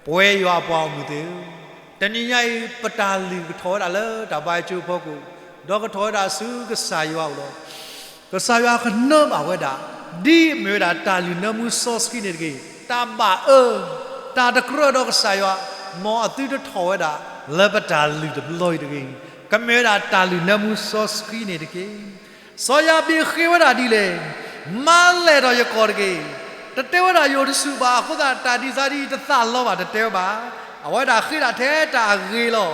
ပဝဲယွၤအပှၤဂီၢ်မုၢ်သ့ၣ်ဧၢ, တနံၤညါအံၤ ပတၢ်လုၢ်ကထီၣ်ဝဲဒၣ်လၢတၢ်ဘါယွၤကၠိအဖီခိၣ်, ဒီးကထီၣ်ဝဲဒၣ်ဆူကစၢ်ယွၤအအိၣ်လီၤ. ကစၢ်ယွၤကနၢဘၣ်ဝဲဒၣ် ဒ်အမ့ၢ်ဝဲဒၣ်တၢ်လုၢ်နၢမူစီဆှံန့ၣ်တက့ၢ်. တၢ်ဘၣ်အၢ, တၢ်တကြၢးဒီးကစၢ်ယွၤ, မ်အသုတထီၣ်ဝဲဒၣ် လၢပတၢ်လုၢ်တဘျီအံၤတဂ့ၤ, ကမ့ၢ်ဝဲဒၣ်တၢ်လုၢ်နၢမူစီဆှံန့ၣ်တက့ၢ်. စီၤယၤဘ့းဃ့ဝဲဒၣ်ဒ်လဲၣ်, မၤလဲၢ်ဒီးယကီၢ်တက့ၢ်. တတဲဝဲဒၣ်ယအိၣ်တဆူၣ်ဘၣ်အဃိသတး တၢ်ဒ်စၢ်ဒ်အံၤတသးလီဘၣ် တတဲဝဲဘၣ်. အဝဲဒၣ်ဃ့ဒၣ်ထဲတၢ်အဂ့ၤလီၤ.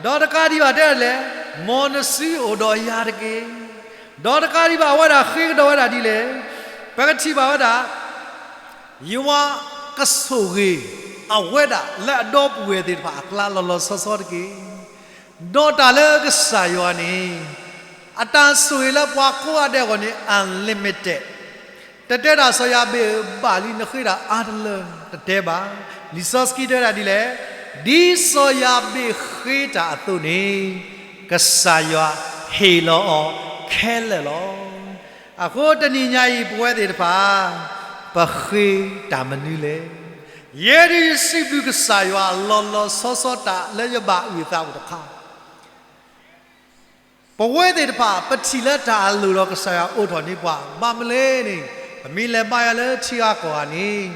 ဒီးတကးဒံးဘၣ်တဲဒ်လဲၣ်, မ်နစုအိၣ်ဒီးယၤတက့ၢ်. ဒီးတကးဒံးဘၣ်အဝဲဒၣ်ဃ့ကဒီးဝဲဒၣ်ဒ်လဲၣ်, ပကထံၣ်ဘၣ်ဝဲဒၣ် ယွၤကဆိၣ်ဂ့ၤ အဝဲဒၣ်လၢအဒီပုၢ်ဝဲၢ်သ့ၣ်တဖၣ်အကျါလီၤလီၤဆီဆီတက့ၢ်. ဒီးတၢ်လၢကစၢ်ယွၤန့ၣ် အတၢ်ဆိၣ်ဂ့ၤလၢပှၤကိးဂၤဒဲးအဂီၢ်န့ၣ် unlimited, တတဲဒၣ်စီၤယၤဘ့းဧၢ ဘၣ်လံနဃ့တၢ်အါတလၢ တတဲဘၣ်. လံာ်စီဆှံတဲဝဲဒၣ်ဒ်လဲၣ်, ဒ်စီၤယၤဘ့းဃ့တၢ်အသိးန့ၣ် ကစၢ်ယွၤဟ့ၣ်လီၤအီၤခဲလၢာ်လီၤ. အဃိတနံၤညါအံၤ ပဝဲသ့ၣ်တဖၣ် ပဃ့တၢ်မနုၤလဲၣ်. ယဲဒၣ်ယစံးဘျုးကစၢ်ယွၤလီၤလီၤဆီဆီတၢ်လၢယဘၣ်အုၣ်အသးအိၣ်တခါ ပဝဲသ့ၣ်တဖၣ် ပထံၣ်လၢတၢ်အလိၣ်ဒီးကစၢ်ယွၤအိးထီၣ်န့ၢ်ပှၤ, ဘၣ်မနုၤလဲၣ်န့ၣ် ပမ့ၢ်လဲၤဘါယွၤလၢထံဂၤကီၢ်ဂၤန့ၣ်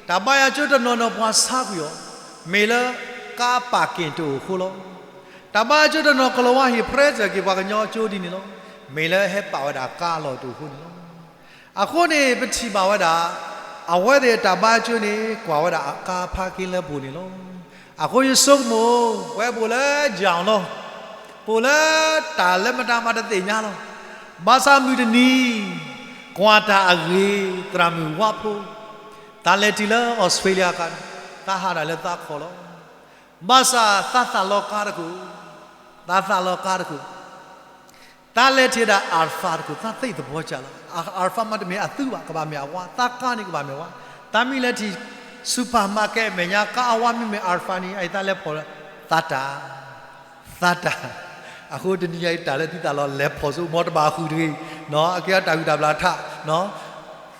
တၢ်ဘါယွၤကၠိတနီၤနီၤပှၤဆါကွံာ်အီၤ, မ့ၢ်လၢကါပၣ်က့ၣ်တအိၣ်အဃိလီၤ. တၢ်ဘါယွၤကၠိတနီၤကလီၤဝါဟ့ၣ် present က့ၤပှၤကညီကၠိဒ်န့ၣ်လီၤ. မ့ၢ်လၢဟဲပာ်ဝဲဒၣ်ကါအလီၢ်တအိၣ်အဃိန့ၣ်လီၤ. အဃိန့ၣ် ပထံၣ်ဘၣ်ဝဲဒၣ် အဝဲသ့ၣ်တၢ်ဘါယွၤကၠိန့ၣ် ကွၢ်ဝဲဒၣ်အကါဖးက့ၤလၢပူၤန့ၣ်လီၤ. အဃိယဆိကမိၣ် ပဝဲပအိၣ်လၢယၣ်လီၤ, ပအိၣ်လၢတၢ်လၢမတၤမၤတသ့ၣ်ညါလီၤ. ဘၣ်ဆၣ်မုၢ်တနံၤ ကွၢ်တၢ်အဂ့ၤ သရၣ်မုၣ်ဝါဖိ သးလဲၤတုၤလၢအီစထြ့လယါအခါန့ၣ် သးဟးဒၣ်လၢသးခီၣ်လီၤ. ဘၣ်ဆၣ်သးသးလီၤကါတခိၣ်, သးသးလီၤကါတခိၣ်, သးလဲၤထံၣ်ဝဲဒၣ် Alpha တခိၣ်, သးသ့ၣ်သဘှီကၢ်လီၤ. Alpha မ့တမ့ၢ်အသုဘၣ်, ကဘၣ်မ့ၢ်အဝါ, သးကါန့ၣ်ကဘၣ်မ့ၢ်အဝါ. သးမ့ၢ်လဲၤထံၣ် supermarket အမဲာ်ညါ ကါအဝါမ့မ့ၢ် Alpha န့ၣ် အအံၤသးလဲၤဖီၣ်လၢ သးတၢ် သးတၢ်. အဃိတနံၤညါအံၤ တၢ်လၢသုသးလီၤလဲၤဖီၣ်ဆူ မ်တဘၣ်ဃုာ်တဂ့ၤ, အကဲတၢ်ဂုၤတၢ်ဘျၣ်ထး,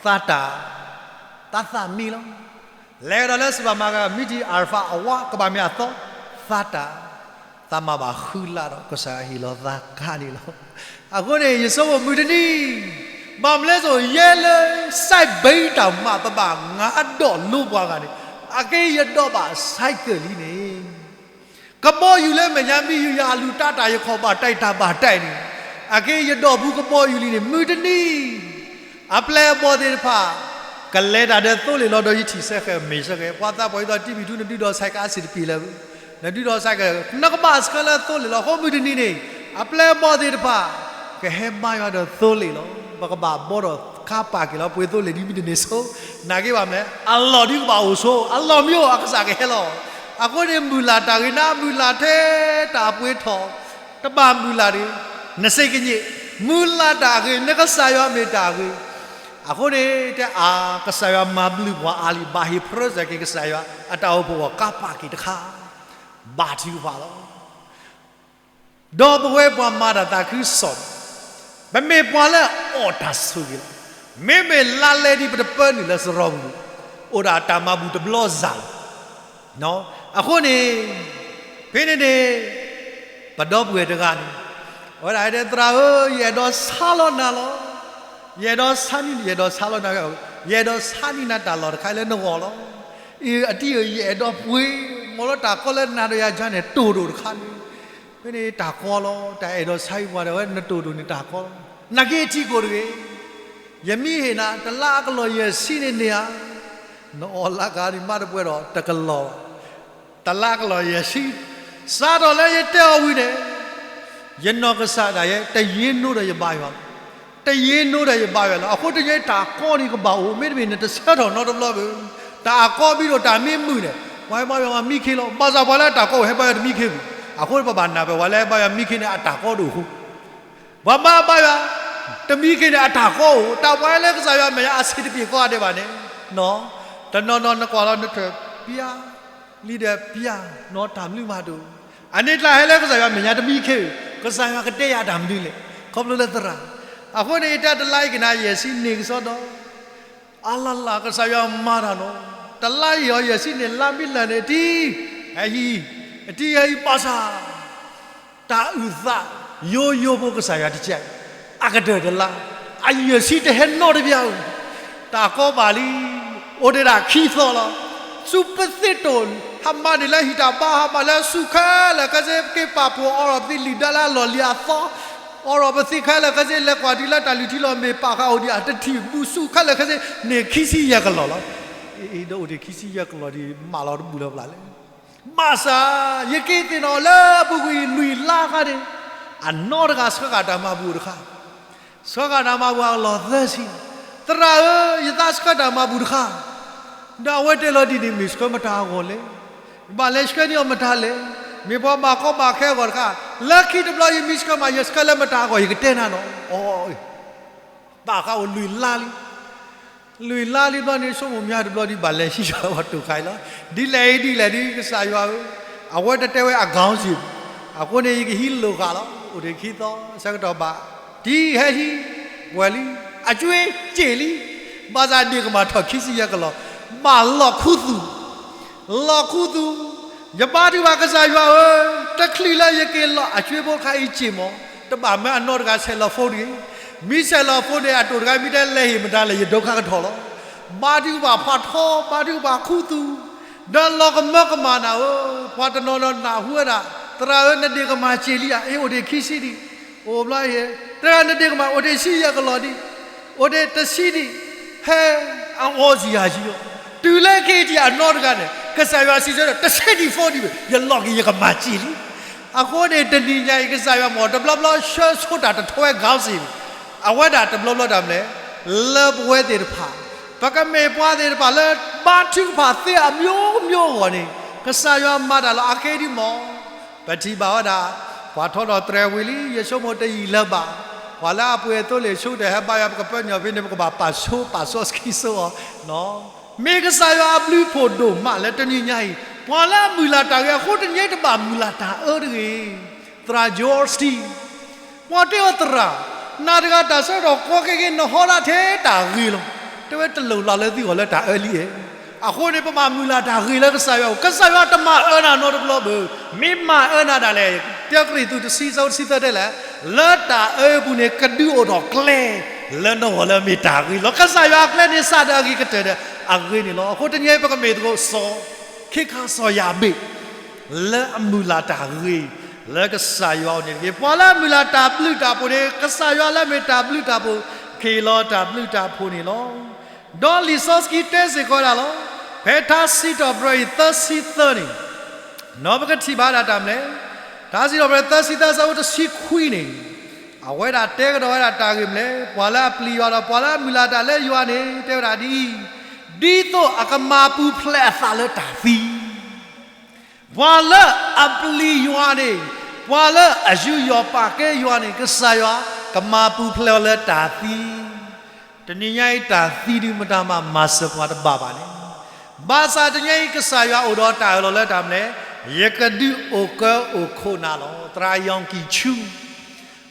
သးတၢ်, သးသးမံလီၤ. လဲၤကဒီးလၢ supermarket မ့ၢ်ထံၣ် Alpha အဝါ ကဘၣ်မ့ၢ်အသီ, သးတၢ်, သးမၤဘၣ်ဃုလါဒီး ကစၢ်ယွၤဟ့ၣ်လီၤသးကါန့ၣ်လီၤ. အဃိန့ၣ် ယဆိကမိၣ်မုၢ်တနံၤ ဘၣ်မနုၤလဲၣ်စိ ယဲလၢ စဲးဘ့တၢ်မၤ ပဘၣ်ငါဒီးလိပှၤဂၤန့ၣ်, အက့ယဒိးဘၣ် cycle လံန့ၣ် ကဘီယူၤလၢမဲာ်ညါ မ့ၢ်ယုၢ်ယၤအလူၤ တၢ်တၢ်ယခီၣ်ဘၣ်တၢ်အံၤ တၢ်ဘၣ်တၢ်အံၤန့ၣ်, အက့ယဒိးဘူးကဘီယူၤလံန့ၣ် မုၢ်တနံၤ အပျဲၢ်အဘီၣ်သ့ၣ်တဖၣ် ကလဲၤတၢ်ဒီးသိလ့ၣ်လီၤဒီး ယထံၣ်စဲဃဲးမ့ၢ်စဲဃဲး, ပှၤသးပှၢ်အံၤသီၣ်တံၢ်မံၤထူ နဒုးဒီးဆဲးကါအစ့ၣ်တပံၤလၢၤ, နဒုးဒီးဆဲးကါ, နကဘၣ်ဆှၢလၢသိလ့ၣ်လီၤ. အဃိမုၢ်တနံၤန့ၣ် အပျဲၢ်အဘီၣ်သ့ၣ်တဖၣ် ကဟဲဘါယွၤဒီးသိလ့ၣ်လီၤ. ပကဘၣ်ဘီဒီးခါပာ်က့ၤလီၤ ပှ့ၤသိလ့ၣ်ဒ်မ့ၢ်တန့ၢ်ဆိ, နာ်က့ဘၣ်မနုၤလဲၣ်, အလီၢ်ဒ်ကဘၣ်အိၣ်ဆိ, အလီၢ်မ့ၢ်အိၣ် အကစၢ်ကဟဲလီၤ. အဃိန့ၣ် မုၢ်လၢ်တၢ်ဂ့ၤ နမုၢ်လၢ်ထဲတၢ်ပှ့ၤထီၣ်, တဘၣ်မုၢ်လၢ်တဂ့ၤ, နစ့ကညံး, မုၢ်လၢ်တၢ်ဂ့ၤ နကစၢ်ယွၤမ့ၢ်တၢ်ဂ့ၤ. အဃိန့ၣ် တဲအါ ကစၢ်ယွၤမၤဘျုးပှၤအါလံ, ဘၣ်ဟ့ၣ်ဖြၢစၢၤက့ၤကစၢ်ယွၤ အတၢ်အိၣ်ဖှိၣ်အဂီၢ် ကါပာ်က့ၤတခါ, ဘါထုကဖၣ်လီၤ. ဒီးပဝဲပှၤမၤတၢ်သးခုကစီၣ်န့ၣ် ပမ့ၢ်ပှၤလၢအအီၣ်တၢ်ဆိၣ်ဂ့ၤလီၤ. မ့မ့ၢ်လါလဲဒ်ပတပၢနုာ်လၢစရီပူၤ, အိၣ်ဒၣ်တၢ်မၤဘူၣ်တဘျီစၢ်လီၤ. အဃိန့ၣ် ဖဲန့ၣ်န့ၣ် ပဒီပုၢ်ဝဲၢ်တဂၤန့ၣ် အဝဲဒၣ်တဲ သရၣ်ဧၢ, ယအဲၣ်ဒိးဆါလီၤနၤလီၤ. ယအဲၣ်ဒိးဆါန့ၣ် ယအဲၣ်ဒိးဆါလီၤနၤ, ယအဲၣ်ဒိးဆါန့ၢ်နၤတၢ်လီၢ်တခါလၢနဂီၢ်လီၤ. အံၤ အတံၤဧၢ, ယအဲၣ်ဒိးပှ့ၤ မ့ၢ်လၢတၢ်ကီလၢနၤဒီးယၤန့ၣ် တိၢ်ဒိၣ်တခါန့ၣ်, ဖဲန့ၣ်တၢ်ကီလီၤ. တၢ်အဲၣ်ဒိးဆါဟံၣ်ပှၤဒီး အဝဲနတိၢ်ဒိၣ်န့ၣ်တၢ်ကီလီၤ. နာ်က့အထံကိၣ်တဂ့ၤ, ယမ့ၢ်ဟ့ၣ်နၤ တလါအကလီၢ်ယဲၢ်ဆံန့ၣ်န့ၣ်ဧါ, နအီၣ်လၢကၤဒံးမးတပှဲၤဒီးတကလီၢ်ဘၣ်. တလါကလီၢ်ယဲၢ်ဆံ, စးထီၣ်လၢယတဲအီၤဝံၤန့ၣ်, ယနီၢ်ကစၢ်ဒၣ်ယဲ တယ့နိဒီးယဘါယွၤလီၤ. တယ့နိဒီးယဘါယွၤလီၤ. အဃိတယဲတၢ်ကီန့ၣ်ကဘၣ်အိၣ်, မ့တမ့ၢ်နတဆၢထီၣ်နီတဘျီဘၣ်. တၢ်အကီဘံဒီးတၢ်မ့ၢ်မုာ်န့ၣ် ပှၤဟဲဘါယွၤမံခ့လီၤ. ဘၣ်ဆၣ်ပှၤလၢအတၢ်ကီအိၣ် ဟဲဘါယွၤတမံခ့ဘၣ်. အဃိပဘၣ်နၢ်ပၢၢ် ပှၤလၢဟဲဘါယွၤမံခ့န့ၣ် အတၢ်ကီတအိၣ်အဃိ ပှၤမၤဘါယွၤ တမံခ့န့ၣ် အတၢ်ကီအိၣ်, တၢ်ပှၤဟဲလၢကစၢ်ယွၤမဲာ်ညါ အဆံးတပျ့ၤကီဒဲးဘၣ်န့ၣ်, တနီၤနီၤနကွၢ်လီၤ နထၢၣ်ပျါ လံဒီးပျါ နီတၢ်မနုၤမးတအိၣ်. အန့ၣ်ကျါဟဲလၢကစၢ်ယွၤမဲာ်ညါတမံခ့, ကစၢ်ယွၤကတဲယၤတၢ်မနုၤလဲၣ်, ခီဖျိလၢသရၣ်. အဃိန့ၣ် ယတဲတလါအံၤကနၣ် ယဲၢ်ဆံန့ၢ်ကစီဒီ အလၢ်လၢ် ကစၢ်ယွၤမၤတၢ်နီၤ, တလါအံၤအီၤ ယဲၢ်ဆံန့ၢ်လါမ့ၢ်လၢာ်န့ၣ် တံၤဟဲဟံး, တံၤဟဲဟံးဘၣ်ဆၣ် တၢ်အုၣ်သး ယိယိဖိကစၢ်ယွၤတကဲး, အကတၢၢ်တလါ အယဲၢ်ဆံတဟဲနီတဘျီဧိၤ, တၢ်ကီဘၣ်လံ, အိၣ်ဒံးဒၣ်ခံသီလီၤ. ဆူပသ့ၣ်တိၣ် ဟးမၤန့ၢ်လၢဟံၣ်တၢ်ဘါ ဟးမၤလၢဆူၣ်ခဲလၢာ်ခဲဆ့ က့ၤပာ်ဖှိၣ်အီထီၣ်ပသံလံာ်ဒါလၢအလီၢ်လံၤအသီ, အီထီၣ်ပသံခဲလၢာ်ခဲဆ့ လဲၤကွၢ်ဒံးလၢတၢ်လုၢ်ထံလီၢ်မ့ၢ်ပာ်ဃာ်အိၣ်ဒံးအတထံၣ် ဘူးဆူၣ်ခဲလၢာ်ခဲဆ့ န့ၢ်ခံဆံယဲၢ်ကလီၢ်လီၤ. အ့ ဒီးအိၣ်ဒံးခံဆံယဲၢ်ကလီၢ်ဒံး မၢလီၤတဘူၣ်လၢၤပျၢ်လဲၣ်. ဘၣ်ဆၣ် ယက့ၤသ့ၣ်နီၣ်လၢအပူၤကွံာ်လွံၢ်လါခါန့ၣ် အနီတဂၤဆှၢဃာ်တၢ်မၤဘူၣ်တခါ, ဆှၢဃာ်တၢ်မၤဘူၣ်အလီၢ်သၢဆံ, သရၣ်ဧၢ, ယသးဆှၢတၢ်မၤဘူၣ်တခါ, ဒီးအဝဲတဲလီၤဒ်န့ၣ် မ့ၢ်ဆှၢမတၤအဂီၢ်လဲၣ်, ဘၣ်လဲၤဆှၢန့ၢ်အီၤမတၤလဲၣ်, မ့ၢ်ပှၤဘၣ်ကီဘၣ်ခဲအဂီၢ်တခါ, လၢခံတဘျီယမ့ၢ်ဆှၢမး ယဆှၢလၢမတၤအဂီၢ် ယကတဲနၤနီၤ, အီ ပာ်ဃာ်အိၣ်လွံၢ်လါလံ. လွံၢ်လါလံဘျီန့ၣ် ဆိကမိၣ်မးတဘျီဒံး ဘၣ်လဲၤဟံးယွၤပှၤတိာ်ခါအံၤလီၤ. ဒ်လဲၣ်အံၤဒ်လဲၣ်ဒ် ကစၢ်ယွၤဧၢ, အဝဲတတဲဝဲအ ခေါင်းစဉ်, အဃိန့ၣ် ယကဟံးလိာ်ဃာ်လီၤ. အိၣ်ဒံးခံသီ ဆၢကတီၢ်ဘၣ်, တံၤဟဲဟံး, ပှဲၤလံ, အကၠွ့စ့ၣ်လံ, ဘၣ်ဆၣ်ဒ့ၣ်ကမၢ်ထီၣ်ခံဆံယဲၢ်ကလီၢ်, ဘၣ်လီၢ်ခူသူၣ် လီၢ်ခူသူၣ်, ယဘါထုကဖၣ်ကစၢ်ယွၤဧၢ, တချုးလၢယက့ၤလီၤ အကၠွ့ဖိတခါအံၤစ့ၣ်မး, တဘၣ်မၢအနီတဂၤဆဲးလီၤ phone တဂ့ၤ, မ့ၢ်ဆဲးလီၤ phone န့ၣ် အတိာ်တဂၤမ့ၢ်တဲလဲၤဟ့ၣ်မတၤလဲၣ် ယဒိခါကထီၣ်လီၤ. ဘါထုကဖၣ်ဖးထီ, ဘါထုကဖၣ်ခူသူၣ်, ဒီးလီၤကမၢကမၣ်နၤဧၢ, ပှၤတနီၤနီၤနၢ်ဟူဝဲဒၣ်, သရၣ်ဧၢ နဒ့ၣ်ကမၢ်စ့ၣ်လံဧါ, အ့ အိၣ်ဒံးခံဆံဒံး, အိၣ်ဘျီအံၤ, သရၣ်နဒ့ၣ်ကမၢ်အိၣ်ဒံးဆံယဲၢ်ကလီၢ်ဒံး အိၣ်ဒံးတဆံဒံး, ဟဲအဂီၢ်စံၣ်ယၤယံၤလီၤ. တုၤလၢခဲအံၤအနီတဂၤန့ၣ် ကစၢ်ယွၤစံးဆၢဒီး တဆံဒံး phone ဒံးဘၣ်, ယလီၤက့ၤယကမၢ်စ့ၣ်လံ. အဃိန့ၣ် တနံၤညါအံၤ ကစၢ်ယွၤမ့ၢ်တဘျီဘျီဆှၢဆိတၢ်တထီဝဲ ခေါင်းစဉ် အဝဲဒၣ်တဘျီဘျီတၢ်မနုၤလဲၣ်, လၢပဝဲသ့ၣ်တဖၣ် ပကမ့ၢ်ပှၤသ့ၣ်တဖၣ်လၢ ဘါထုကဖၣ်သ့အမျိုးမျိုးအဂီၢ်န့ၣ် ကစၢ်ယွၤမၤတၢ်လီၤ. အခဲဒံးမး ပထံၣ်ဘၣ်ဝဲဒၣ် ပှၤထီထီၣ်တြဲၤဝံၤလံ, ယဆိကမိၣ်တယံာ်လၢၤဘၣ်, ပှၤလၢအပှ့ၤအသိလ့ၣ်ဆိကတၢၢ် ဟဲဘါယွၤ ပကပၢနုာ်အီၤဖဲန့ၣ် ပကဘၣ်ပာ်ဆိပာ်စီဆှံဆိအီၤ, မ့ၢ်ကစၢ်ယွၤအဘျုးဖှိၣ်ဒိၣ်မးလၢတနံၤညါအံၤ ပှၤလၢအမုၢ်လၢ်တၢ်ဂ့ၤအဃိ တနံၤညါအံၤတဘၣ်မုၢ်လၢ်တၢ်အၢတဂ့ၤ. သရၣ် George T ပှၤတဲအီၤသရၣ်, နၤတဂၤတၢ်ဆၢကတီၢ်ကီက့ၤက့ၤ နဟီဒၣ်ထဲတၢ်ဂ့ၤလီၤ. တဲဝဲတလိၣ်လီၤလၢသုဂီၢ်လၢတၢ်အၢလံဧါ. အဃိန့ၣ် ပဘၣ်မုၢ်လၢ်တၢ်ဂ့ၤလၢကစၢ်ယွၤအအိၣ်, ကစၢ်ယွၤတမၤအၢနၤနီတဘျီဘၣ်. မ့ၢ်မၤအၢနၤဒၣ်လဲာ် တၢကရံၣ်သူးတဆံ ဆၢဖိတဆံသၢတဲလဲၣ်, လၢတၢ်အၢအပူၤန့ၣ် ကဒုးအိၣ်ထီၣ်ကျဲ လၢနဂီၢ်လၢအမ့ၢ်တၢ်ဂ့ၤလီၤ. ကစၢ်ယွၤအကျဲန့ၣ် စးဒီးအဂ့ၤကတၢၢ်ဒီးအဂ့ၤန့ၣ်လီၤ. အဃိတနံၤအံၤ ပကမ့ၢ်သကိးစီၤ ခ့ခါစီၤယၤဘ့ၣ် လၢအမုၢ်လၢ်တၢ်ဂ့ၤ လၢကစၢ်ယွၤအအိၣ်န့ၣ်တက့ၢ်. ပှၤလၢအမုၢ်လၢ်တၢ်ဘျုးတၢ်ဖှိၣ်န့ၣ် ကစၢ်ယွၤလၢအမ့ၢ်တၢ်ဘျုးတၢ်ဖှိၣ် ကဟ့ၣ်လီၤတၢ်ဘျုးတၢ်ဖှိၣ်န့ၣ်လီၤ. ဒီးလံာ်စီဆှံတဲစ့ၢ်ကီးဒၣ်လီၤ. ဖဲထါစံးထီၣ်ပတြၢၤအံၤသၢဆံသၢန့ၣ်, နီၢ်ပကထံၣ်ဘၣ်ဒၣ်တၢ်မနုၤလဲၣ်. ထါစံးထီၣ်ပတြၢၤသၢဆံသၢ အဆၢဖိတဆံခွံန့ၣ်, အဝဲဒၣ်တဲကဒီးဝဲဒၣ်တၢ်ဂ့ၢ်မနုၤလဲၣ်. ပှၤလၢအပျံၤယွၤဒီးပှၤလၢအမုၢ်လၢ်တၢ်လၢယွၤန့ၣ် တဲဝဲဒၣ်ဒ်အံၤ, ဒ်သိးအကမၤပူၤဖျဲးအသးလၢတၢ်သံ ပှၤလၢအပျံၤယွၤန့ၣ်, ပှၤလၢအယူးယီၣ်ပာ်ကဲယွၤန့ၣ် ကစၢ်ယွၤကမၤပူၤဖျဲးအီၤလၢတၢ်သံ. တနံၤညါအံၤတၢ်သံဒုးမတၤမၤမၤစၢၤပှၤတဘၣ်ဘၣ်န့ၣ်, ဘၣ်ဆၣ်တနံၤညါအံၤ ကစၢ်ယွၤအိၣ်ဒီးတၢ်အၢၣ်လီၤလၢတၢ်မနုၤလဲၣ်. ယကဒုးအိၣ်ကၢအိၣ်ခိးနၤလီၤ. သရၣ်ယီၣ်ကံၣ်ဆူ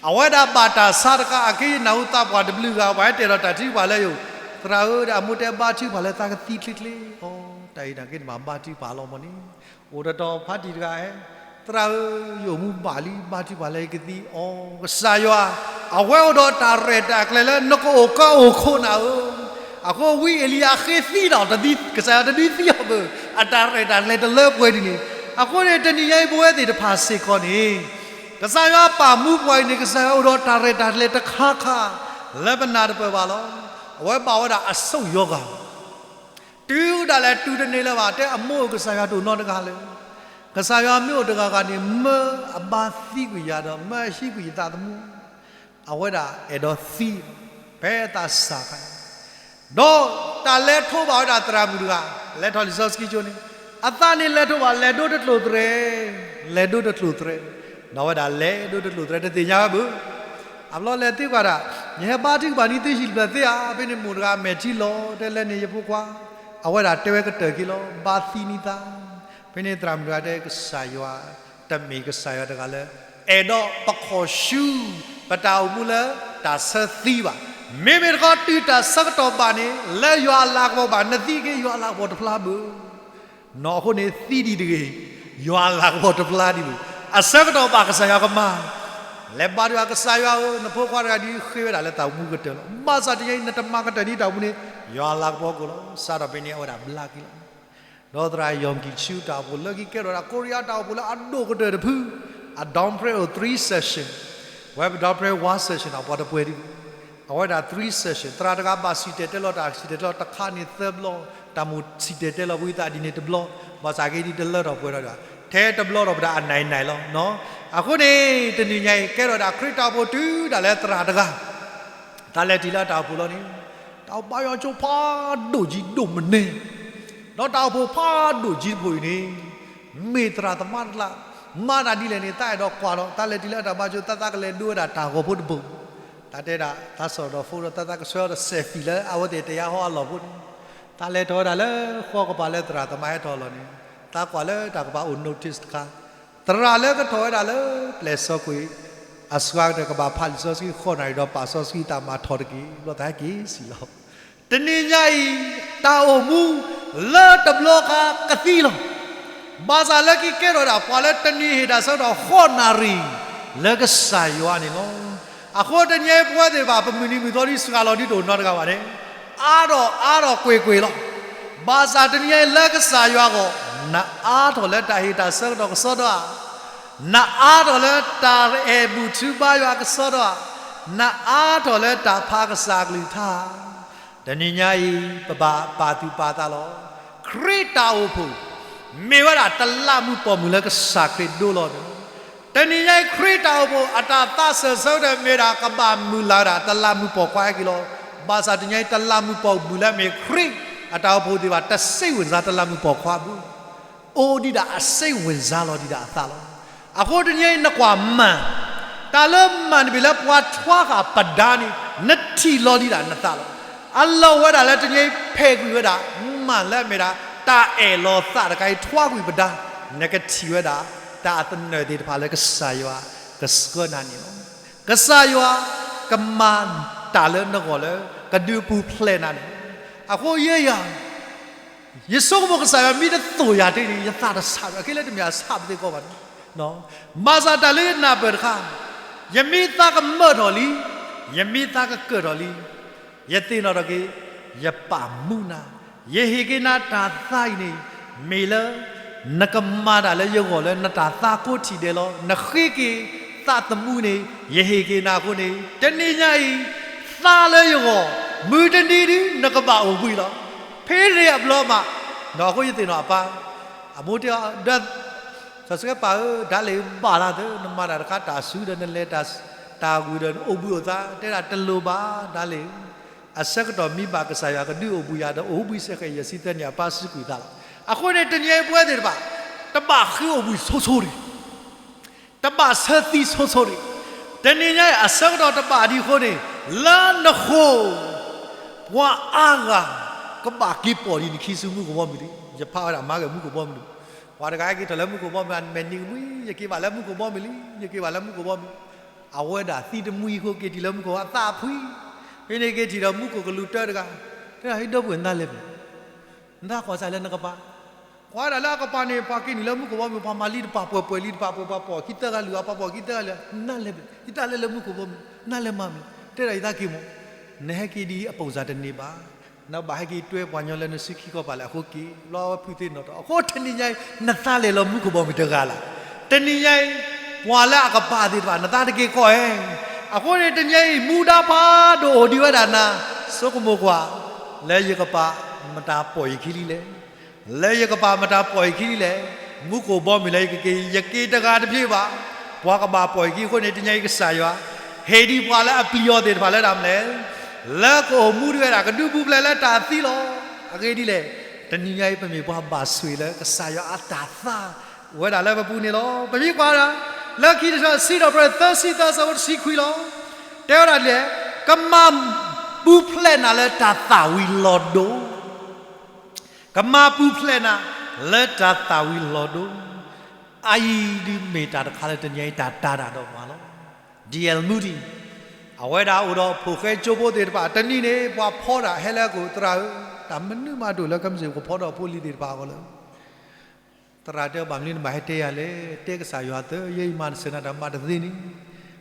အဝဲဒၣ်ဘၣ်တၢ်ဆါတခါ အက့ၤနၢ်ဟူသးပှၢ်တဘျုးဂၤ ပှၤဟဲတဲဒီးတၢ်ထုကဖၣ်လၢယိာ်, သရၣ်ဧၢ, ဒီးအမိၢ်တဲဘါထုကဖၣ်လၢသးကသံချ့ချ့, အိ, တၢ်အံၤန့ၣ်က့ၤနဘၣ်ဘါထုကဖၣ်လီၤမၢ်န့ၣ်, အိၣ်တတီၤဖးတံၢ်တဂၤဧၢ, သရၣ်ဧၢ, ယအိၣ်မူဘၣ်လံ ဘါထုကဖၣ်လၢယကသံအီၤ, ကစၢ်ယွၤ အဝဲအိၣ်ဒီးတၢ်ရဲၣ်တၢ်ကျဲၤလၢနကအိၣ်ကၢအိၣ်ခိးနၤဧၢ. အဃိဝံအ့လံယၤဃ့သံဒီး ကစၢ်ယွၤတဒုးသံအီၤဘၣ်, အတၢ်ရဲၣ်တၢ်ကျဲၤတလၢပှဲၤဒ်န့ၣ်. အဃိန့ၣ် တနံၤညါအံၤပဝဲသ့ၣ်တဖၣ်စ့ၢ်ကီးန့ၣ် ကစၢ်ယွၤပာ်မူပှၤအံၤန့ၣ် ကစၢ်ယွၤအိၣ်ဒီးတၢ်ရဲၣ်တၢ်ကျဲၤတခါခါ လၢပနၢ်တပၢၢ်ဘၣ်လီၤ. အဝဲဘၣ်ဝဲဒၣ်အစိကမီၤဂၤ တုၤဒၣ်လဲာ်တုၤတန့ၢ်လၢၤဘၣ် တဲအမိၢ်ကစၢ်ယွၤတအိၣ်နီတဂၤလၢၤ. ကစၢ်ယွၤမ့ၢ်အိၣ်တဂၤဂၤန့ၣ် မၢအဘါသံကွံာ်ယၤဒီး မၢအဟံးကွံာ်ယသးသမူ, အဝဲဒၣ်အဲၣ်ဒိးသံ ဖဲအသးစၢ်ခါန့ၣ်, ဒီးတၢ်လဲၤထိးဘၣ်ဝဲဒၣ်သရၣ်မုၣ်တဂၤ လဲၤထီၣ်လံာ်စီဆှံကၠိန့ၣ်, အသးန့ၣ်လဲၤထိးဘၣ် လဲၤဒိတကျိာ်တြဲၤ, လဲၤဒိတကျိာ်တြဲၤ, ဒီးအဝဲဒၣ်လဲၤဒိတကျိာ်တြဲၤ တသ့ၣ်ညါဝဲဘၣ်. အဘျီလဲၤသံကွၢ်ဒၣ်, ယဟဲဘါထုကဖၣ်န့ၢ်သုဟံၣ်တဖျၢၣ်သ့ဧါ, ဖဲန့ၣ်မိၢ်တဂၤမဲာ်ထံလီၤ တဲလဲန့ၣ်ယဖိခွါ, အဝဲဒၣ်တဲဝဲကတၢၢ်ခံလီၤ ဘါသံန့ၢ်သး. ဖဲန့ၣ်သရၣ်မုၣ်တဂၤတဲ ကစၢ်ယွၤ တမ့ၢ်ကစၢ်ယွၤတဂၤလၢ အဲၣ်ဒိးပခီၣ်ဆူ ပတၢ်အိၣ်မူလၢတၢ်ဆၢသံဘၣ်. မ့မ့ၢ်တခီတုၤတၢ်ဆၢကတီၢ်ဘၣ်န့ၣ် လၢယွၤအလၤကပီၤဘၣ် နသံက့ၤ ယွၤအလၤကပီၤတဖျါဘၣ်. နီၢ်အဃိန့ၣ်သံဒံးတဂ့ၤ, ယွၤအလၤကပီၤတဖျါဒံးဘၣ်. အဆၢကတီၢ်ဘၣ်ကစၢ်ယွၤကမၤ လဲၤဘါထုကဖၣ် ကစၢ်ယွၤဧၢ, နဖိခွါတဂၤဒ်ဃ့ဝဲဒၣ်လၢတၢ်အိၣ်မူကတၢၢ်လီၤ. ဘၣ်ဆၣ်တနံၤညါအံၤ နတမၤကတၢၢ်န့ၢ်တၢ်အိၣ်မူန့ၣ် ယွၤအလၤကပီၤကအိၣ်လီၤ. စးထီၣ်ဖဲန့ၣ်အဝဲဒၣ်ဘျါက့ၤလီၤ. ဒီးသရၣ်ယီၣ်ကံၣ်ဆူတၢ်အိၣ်ဖှိၣ်လၢခံကဲထီၣ်ဝဲဒၣ် ကိရံယါတၢ်အိၣ်ဖှိၣ်လၢအဒိၣ်ကတၢၢ်တဖု, အ downpray အိၣ် three session, ဝဲပ downpray one session အပှၤတပှဲၤဒံးဘၣ်. အဝဲဒၣ် three session သရၣ်တဂၤဘၣ်စံၣ်တဲၤတဲလီၤတၢ် စံၣ်တဲၤတဲလီၤတခါန့ၣ်သၢဘျီ, တၢ်မိၣ်စံၣ်တဲၤတဲလီၤဝံသးဒ်န့ၣ်တဘျီ, ဘၣ်ဆၣ်က့ဒ်တလၢထီၣ်ပှဲၤထီၣ်ဒံးဘၣ်, ထဲတဘျီထီၣ်ပတၢ်အနံၣ်နံၣ်လီၤ. အဃိန့ၣ် တနံၤညါအံၤ ကဲထီၣ်ဝဲဒၣ်ခရံာ်တၢ်အိၣ်ဖှိၣ်တုၤဒၣ်လဲာ်သရၣ်တဂၤ တၢ်လဲၤတံၢ်လၢအတၢ်အိၣ်ဖှိၣ်လီၤန့ၣ်, တၢ်ဘါယွၤကၠိဖးဒိၣ်ကံဒိၣ်မနုၤ, ဒီးတၢ်အိၣ်ဖှိၣ်ဖးဒိၣ်ကံတဖှိၣ်အံၤန့ၣ်, မ့ၢ်သရၣ်သမါတကျါ, မၤတၢ်ဒ်လဲၣ်န့ၣ် သးအဲၣ်ဒိးကွၢ်လီၤ. တၢ်လဲၤတံၢ်လၢအတၢ်ဘါယွၤကၠိ သးသးကလဲၤဒိဝဲဒၣ်တၢ်ဂီၤဖိတဘိ, တၢ်တဲဒၣ် သးစီၣ်ဒီးဖိဒီးသးသးကဆှၢဒီး selfie လၢအဝဲသ့ၣ်တယါဟီအလီၢ်ဖိန့ၣ်, သးလဲၤထီၣ်ဝဲဒၣ်လၢဃီကပၤလၢသရၣ်သမါဟဲထီၣ်အလီၢ်န့ၣ်, သးကွၢ်လၢတၢ်ကဘၣ်အိၣ် notice တခါ, သရၣ်လၢကထီၣ်ဝဲဒၣ်လၢပျဲၢ်စီကွံာ် အစှၤကတၢၢ်ကဘၣ်ဖးလံာ်စီဆှံဃိးနၣ်ရံၣ်ဒီးပာ်စီဆှံတၢ်မၤထီၣ်တက့ၢ်, ဘျီသးဟဲက့ၤစံၣ်လီၤ. တနံၤညါအံၤ တၢ်အိၣ်မူလၢတဘျီဃီကသံလီၤ. ဘၣ်ဆၣ်လၢခံကဲထီၣ်ဝဲဒၣ် ပှၤလၢတနံၤဟ့ၣ်တၢ်ဆၢကတီၢ်ဃိးနၣ်ရံၣ် လၢကစၢ်ယွၤန့ၣ်လီၤ. အဃိတနံၤညါအံၤပဝဲသ့ၣ်တဖၣ် ပမုၢ်နံၤမုၢ်သီဒ်စှၤလီၤဒ်တအိၣ်နီတဂၤဘၣ်န့ၣ်, အါထီၣ်အါထီၣ်ကွ့ၢ်ကွ့ၢ်လီၤ. ဘၣ်ဆၣ်တနံၤညါအံၤလၢကစၢ်ယွၤအဂီၢ်, နအါထီၣ်လၢတၢ်ဟ့ၣ်တၢ်ဆၢကတီၢ်ကစီဒီဧါ, နအါထီၣ်လၢတၢ်အဲၣ်ဘူၣ်ထုဘါယွၤကစီဒီဧါ, နအါထီၣ်လၢတၢ်ဖးကစၢ်အကလုၢ်ကထါ, တနံၤညါအံၤ ပဘၣ်ပာ်သူၣ်ပာ်သးလီၤ. ခရံာ်တၢ်အိၣ်ဖှိၣ် မ့ၢ်ဝဲဒၣ်တလးမူးပိာ်မုၣ်လၢကစၢ်ခရံာ်ဒိလီၤန့ၣ်လီၤ. တနံၤညါအံၤ ခရံာ်တၢ်အိၣ်ဖှိၣ် အတၢ်သးစၢၢ်ဆၢကတီၢ်မ့ၢ်ဝဲဒၣ် ကဘၣ်မုၢ်လၢ်ဝဲဒၣ် တလးမူးပိာ်ခွါဟဲက့ၤလီၤ. ဘၣ်ဆၣ်တနံၤညါအံၤ တလးမူးပိာ်မုၣ်လၢအမ့ၢ်ခရံာ် အတၢ်အိၣ်ဖှိၣ်သ့ၣ်တဖၣ် တစိတ်ဝင်စား တလးမူးပိာ်ခွါဘၣ်. အိၣ်ဒံးဒၣ်အစိတ်ဝင်စားလီၤဒံးဒၣ်အသးလီၤ. အဃိတနံၤညါအံၤ နကွၢ်မၤ တၢ်လၢမၤတဘ့ၣ်လၢပှၤထွါဃာ်ပဒါန့ၣ် နထံၣ်လီၤဒံးဒၣ်နသးလီၤ. အလီၢ်ဝဲဒၣ်လၢတနံၤညါအံၤ ဖဲးကွံာ်ဝဲဒၣ် မၤလၢအမ့ၢ်ဒၣ် တၢ်အဲၣ်လီၤသးတခါအံၤ ထွါကွံာ်ပဒါ, နကထံၣ်ဝဲဒၣ် တၢ်အသနၢၣ်သ့ၣ်တဖၣ်လၢကစၢ်ယွၤကဆှၢနၤန့ၣ်လီၤ. ကစၢ်ယွၤကမၤတၢ်လၢနဂီၢ်လၢ ကဒုးပူၤဖျဲးနၤန့ၣ်လီၤ. အဃိယဲယၤ ယဆိကမိၣ်ကစၢ်ယွၤမ့ၢ်တသိၣ်ယၤတ့ၢ်န့ၣ် ယသးတဆးဘၣ်, အခဲလၢတမ့ၢ်အဆးပသ့ၣ်ကီးဘၣ်န့ၣ်, ဘၣ်ဆၣ်တၢ်လၢယနၢ်ပၢၢ်တခါ, ယမ့ၢ်သးကမၢၢ်ထီၣ်လံ, ယမ့ၢ်သးကကၢၢ်ထီၣ်လံ, ယသ့ၣ်နီၣ်ထီၣ်က့ၤ, ယပာ်မူနၤ, ယဟ့ၣ်က့ၤနၤတၢ်သါအံၤန့ၣ်, မ့ၢ်လၢ နကမၤတၢ်လၢယဂီၢ်လၢနတၢ်သါကိးထံၣ်ဒဲးလီၤ. နဃ့က့ၤသးသမူန့ၣ် ယဟ့ၣ်က့ၤနၤအဃိန့ၣ်, တနံၤညါအံၤ သါလၢယဂီၢ် မုၢ်တနံၤဒုး နကဘၣ်အိၣ်ဘှံးလီၤ. ဖဲန့ၣ်အဘျီမး, ဒီးအဃိယသ့ၣ်နီၣ်အပၢ်, အမိၢ်တဲအီၤ, ဒီး, စီၤစကဲပာ်ဧၢ, ဒ်လဲၣ်ဘၣ်လၢသု, နမၤတၢ်တခါတၢ်စူၤဒီး နလဲၤတၢ်, တၢ်ဂုၤဒီး နအိၣ်ဘှံးအိၣ်သါ, တဲဒၣ်တလိၣ်ဘၣ်, ဒ်လဲၣ် အဆၢကတီၢ်မ့ၢ်ဘၣ်ကစၢ်ယွၤကဒုးအိၣ်ဘှံးယၤဒီး အိၣ်ဘှံးစ့ၢ်ကီး ယစံးသၢနံၣ်အပၢ်စံးကွံာ်သးလီၤ. အဃိန့ၣ် တနံၤအံၤပဝဲသ့ၣ်တဖၣ်, တဘၣ်ဃ့အိၣ်ဘှံးဆိဆိတဂ့ၤ, တဘၣ်ဆၢသံဆိဆိတဂ့ၤ. တနံၤညါအံၤအဆၢကတီၢ်တဘၣ်ဒံးအဃိန့ၣ်, လၢနဃိာ် ပှၤအါဂၤ ကဘၣ်က့ၤပိာ်ဒံးနခံဆူမူခိၣ်ဘီမုၢ်လံ. ယဖးဝဲဒၣ်မၤဂ့ၤမူခိၣ်ဘီမုၢ်လံ. ပှၤတဂၤဟဲက့ၤထီၣ်လၢမူခိၣ်ဘီမုၢ် မဲာ်နံၤကမှံ, ယက့ၤဘၣ်လၢမူခိၣ်ဘီမုၢ်လံ, ယက့ၤဘၣ်လၢမူခိၣ်ဘီမုၢ်. အဝဲဒၣ်သံတမှံအဃိ က့ၤထံၣ်လၢမူခိၣ်အသးဖှံ, ဖဲန့ၣ်က့ၤထံၣ်ဒီးမူခိၣ်ကလူးတၢတဂၤ, တဲဒၣ် ဟ့ၣ်ဒီပုၢ်ဝဲၢ် နသးလဲၤဘျဲၣ်, နသးကွၢ်စးလၢနကပၤ, ကွၢ်ဒၣ်လၢအကပၤန့ၣ် ပှၤက့ၤနုာ်လၢမူခိၣ်ဘီမုၢ် ပှၤမၤလံတပၤပှဲၤပှဲၤလံတပၤပှဲၤ ပှၤပိာ်ခံသၢဂၤလွံၢ်ဂၤ ပှၤပိာ်ခံသၢဂၤလွံၢ်ဂၤ, နသးလဲၤဘျဲၣ်, ယသးလဲၤလၢမူခိၣ်ဘီမုၢ် နသးလဲၤမၤမနုၤလဲၣ်, တဲဒၣ်ယသးက့ၤမး, နဟဲက့ၤဒ်အပိၢ်စၢ်တန့ၢ်ဘၣ်, နဘၣ်ဟဲက့ၤတွဲပှၤညီလၢနစုခံခီပၤလဲၣ်အဃိက့ၤ, ဘျီဝဲဖုသ့ၣ်နီၣ်ထီၣ် အဃိတနံၤညါအံၤ နသးလဲၤလီၤမူခိၣ်ဘီမုၢ်တဂၤလၢ်. တနံၤညါအံၤ ပှၤလၢအကပၤသ့ၣ်တဖၣ် နသးတက့ၤကီးဧါ. အဃိန့ၣ် တနံၤညါအံၤ မူဒါဖးဒိၣ်အိၣ်ဒံးဝဲဒၣ်နၤ, ဆိကမိၣ်ကွၢ်, လၢယကပၤမတၤပိာ်ယခံလံလဲၣ်. လၢယကပၤမတၤပိာ်ယခံလံလဲၣ်. မူခိၣ်ဘီမုၢ်လၢယကက့ၤ, ယက့ၤတဂၤတဖျ့ဘၣ်. ပှၤကဘၣ်ပိာ်ယခံအဃိန့ၣ် တနံၤညါအံၤကစၢ်ယွၤ ဟ့ၣ်ဒံးပှၤလၢအပျံၤအီၤသ့ၣ်တဖၣ်လၢဒၣ်မနုၤလဲၣ်, လၢကအိၣ်မူဒံးဝဲဒၣ် ကဒုးပူၤဖျဲးလၢတၢ်သံလီၤ. အဂ့ၢ်ဒ်လဲၣ်, တနံၤညါအံၤ ပမ့ၢ်ပှၤဘၣ်ဆိၣ်ဂ့ၤလၢကစၢ်ယွၤအတၢ်သါ အိၣ်ဝဲဒၣ်လၢပပူၤန့ၣ်လီၤ. ပမ့ၢ်ကွၢ်ဒၣ် လၢခံတဆၢ စံးထီၣ်ပတြၢၤသၢဆံသၢ အဆၢဖိတဆံခွံလီၤ. တဲဝဲဒၣ်ဒ်လဲၣ်, ကမၤပူၤဖျဲးနၤလၢတၢ်သၣ်ဝံၤလီၤဒိၣ် ကမၤပူၤဖျဲးနၤလၢတၢ်သၣ်ဝံၤလီၤဒိၣ်. အအံၤဒုးမ့ၢ်တၢ်တခါလၢတနံၤအံၤတၢ်တာ်တၢ်ဒီးပှၤလီၤ. ဒီး Moody အဝဲဒၣ်အိၣ်ဒီးဖိၣ်ဃဲကၠိဖိသ့ၣ်တဖၣ် တနံၤန့ၣ် ပှၤဖီတၢ်ဟဲလၢအကိာ် သရၣ်ဧၢ, တၢ်မနုၤမးတအိၣ်လၢကမ့ၢ်စ့ၢ်ကီး ပဖီဒီးဖိလံၤသ့ၣ်တဖၣ်အဂီၢ်လၢ သရၣ်တဲ ဘၣ်မနုၤနဘၣ်ဟဲတဲယၤလဲၣ်, တဲကစၢ်ယွၤသၢ ယဲယမၤတစၢၤနၤတၢ်မၤတသ့န့ၣ်.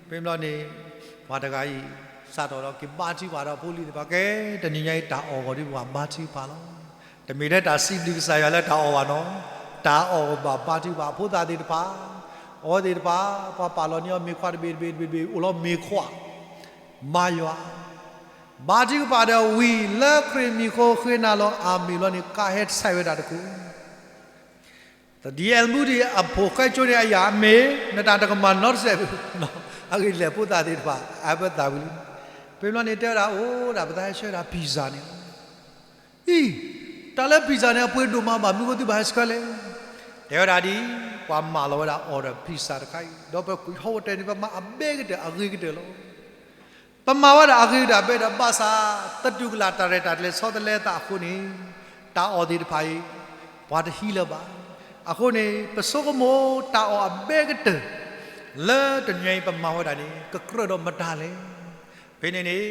ဖဲဘျီန့ၣ် ပှၤတဂၤအံၤ စးထီၣ်ဒီးက့ၤဘါထုကဖၣ်ဒီးဖိလံၤသ့ၣ်တဖၣ် ကဲ တနံၤညါအံၤတၢ်အီၣ်ဂီၢ်ဒ်ပှၤဘါထုကဖၣ်လီၤ. တမ့ၢ်ထဲတၢ်စံးဘျုးကစၢ်ယွၤလၢတၢ်အီၣ်ဘၣ်နီၤ, တၢ်အီၣ်ဘၣ်ဘါထုကဖၣ် ဖိသၣ်သ့ၣ်တဖၣ်, အဝဲသ့ၣ်တဖၣ် ပှၤပာ်လီၤန့ၢ်အီၤမ့ၤခွါတဘ့ၣ်တဘ့ၣ်တဘ့ၣ်တဘ့ၣ် အိၣ်လီၤမ့ၤခွါ မၤယွၤ ဘါထုကဖၣ်ဒီးဝံၤ လၢခရံာ်မံၤဃိဃ့နၤလီၤ အၤမ့ၣ်ဘျီန့ၣ် ကါဟဲဆဲးဝဲဒၣ်တကိး. ဒီး ဒီး Moody အဖိၣ်ဃဲကၠိန့ၣ်အယၤမ့ၢ် နတၢ်တကမၣ်နီတစဲးဘၣ်, အဂ့ၢ်ဒ်လဲၣ် ဖိသၣ်သ့ၣ်တဖၣ် အဝဲသၣ်ဝံၤလံ. ဖဲဘျီန့ၣ်တဲဝဲဒၣ် အိၣ်ဒၣ်ပသးဟဲဆှၢဒၣ် pizza န့ၣ်လီၤ. အံၤ တၢ်လၢ pizza န့ၣ် အပှ့ၤဒိၣ်မးဘၣ် မနုၤအဃိသုဘၣ်ဟဲဆှၢလဲၣ်. တဲဝဲဒၣ်ဒ် ပှၤမၢလီၤဝဲဒၣ် order pizza တခါအံၤ ဒီးပဟီၣ်ဝဲတဲန့ၣ် ပမၤအဘဲကတၢၢ်အဂ့ၤကတၢၢ်လီၤ. ပမၤဝဲဒၣ်အဂ့ၤကတၢၢ်အဘဲဒီး ဘၣ်ဆၣ် တတူၢ်ကလာ်တၢ်ရဲၣ်တၢ်ကျဲၤဆီတလဲသးအဃိန့ၣ် တၢ်အီၣ်သ့ၣ်တဖၣ်အံၤ ပှၤတဟံးလၢၤဘၣ်. အဃိန့ၣ် ပဆိကမိၣ်တၢ်အီၣ်အဘဲကတၢၢ် လၢတနံၤအံၤပမၤဝဲဒၣ်န့ၣ် ကကြၢးဒီးမတၤလဲၣ်. ဖဲန့ၣ်န့ၣ်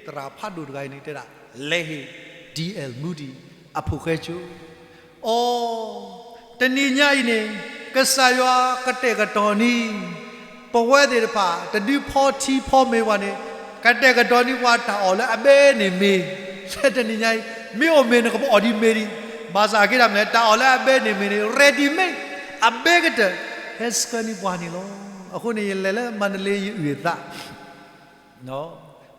သရၣ်ဖးဒိၣ်တဂၤအံၤန့ၣ်တဲဒၣ် လဲၤဟ့ၣ် ဒီး Moody အဖိၣ်ဃဲကၠိ အီ, တနံၤညါအံၤန့ၣ် ကစၢ်ယွၤကတဲာ်ကတီၤန့ၢ် ပဝဲသ့ၣ်တဖၣ် တဒုးဖီထံဖီမ့ၤပှၤန့ၣ် ကတဲာ်ကတီၤန့ၢ်ပှၤတၢ်အီၣ်လၢအဘဲန့ၣ်မ့ၤ, လၢတနံၤညါအံၤ မ့ၢ်အိၣ်မ့ၤနကပအီၣ်ဒ်မ့ၤဒံး, ဘၣ်ဆၣ်က့ဒၣ်မ့ၢ်လဲၣ် တၢ်အီၣ်လၢအဘဲန့ၣ်မ့ၤန့ၣ် ready made အဘဲကတၢၢ် ဟဲဆှၢန့ၢ်ပှၤန့ၣ်လီၤ. အဃိန့ၣ် ယလဲၤလၢမန္တလေး ယအုၣ်အသး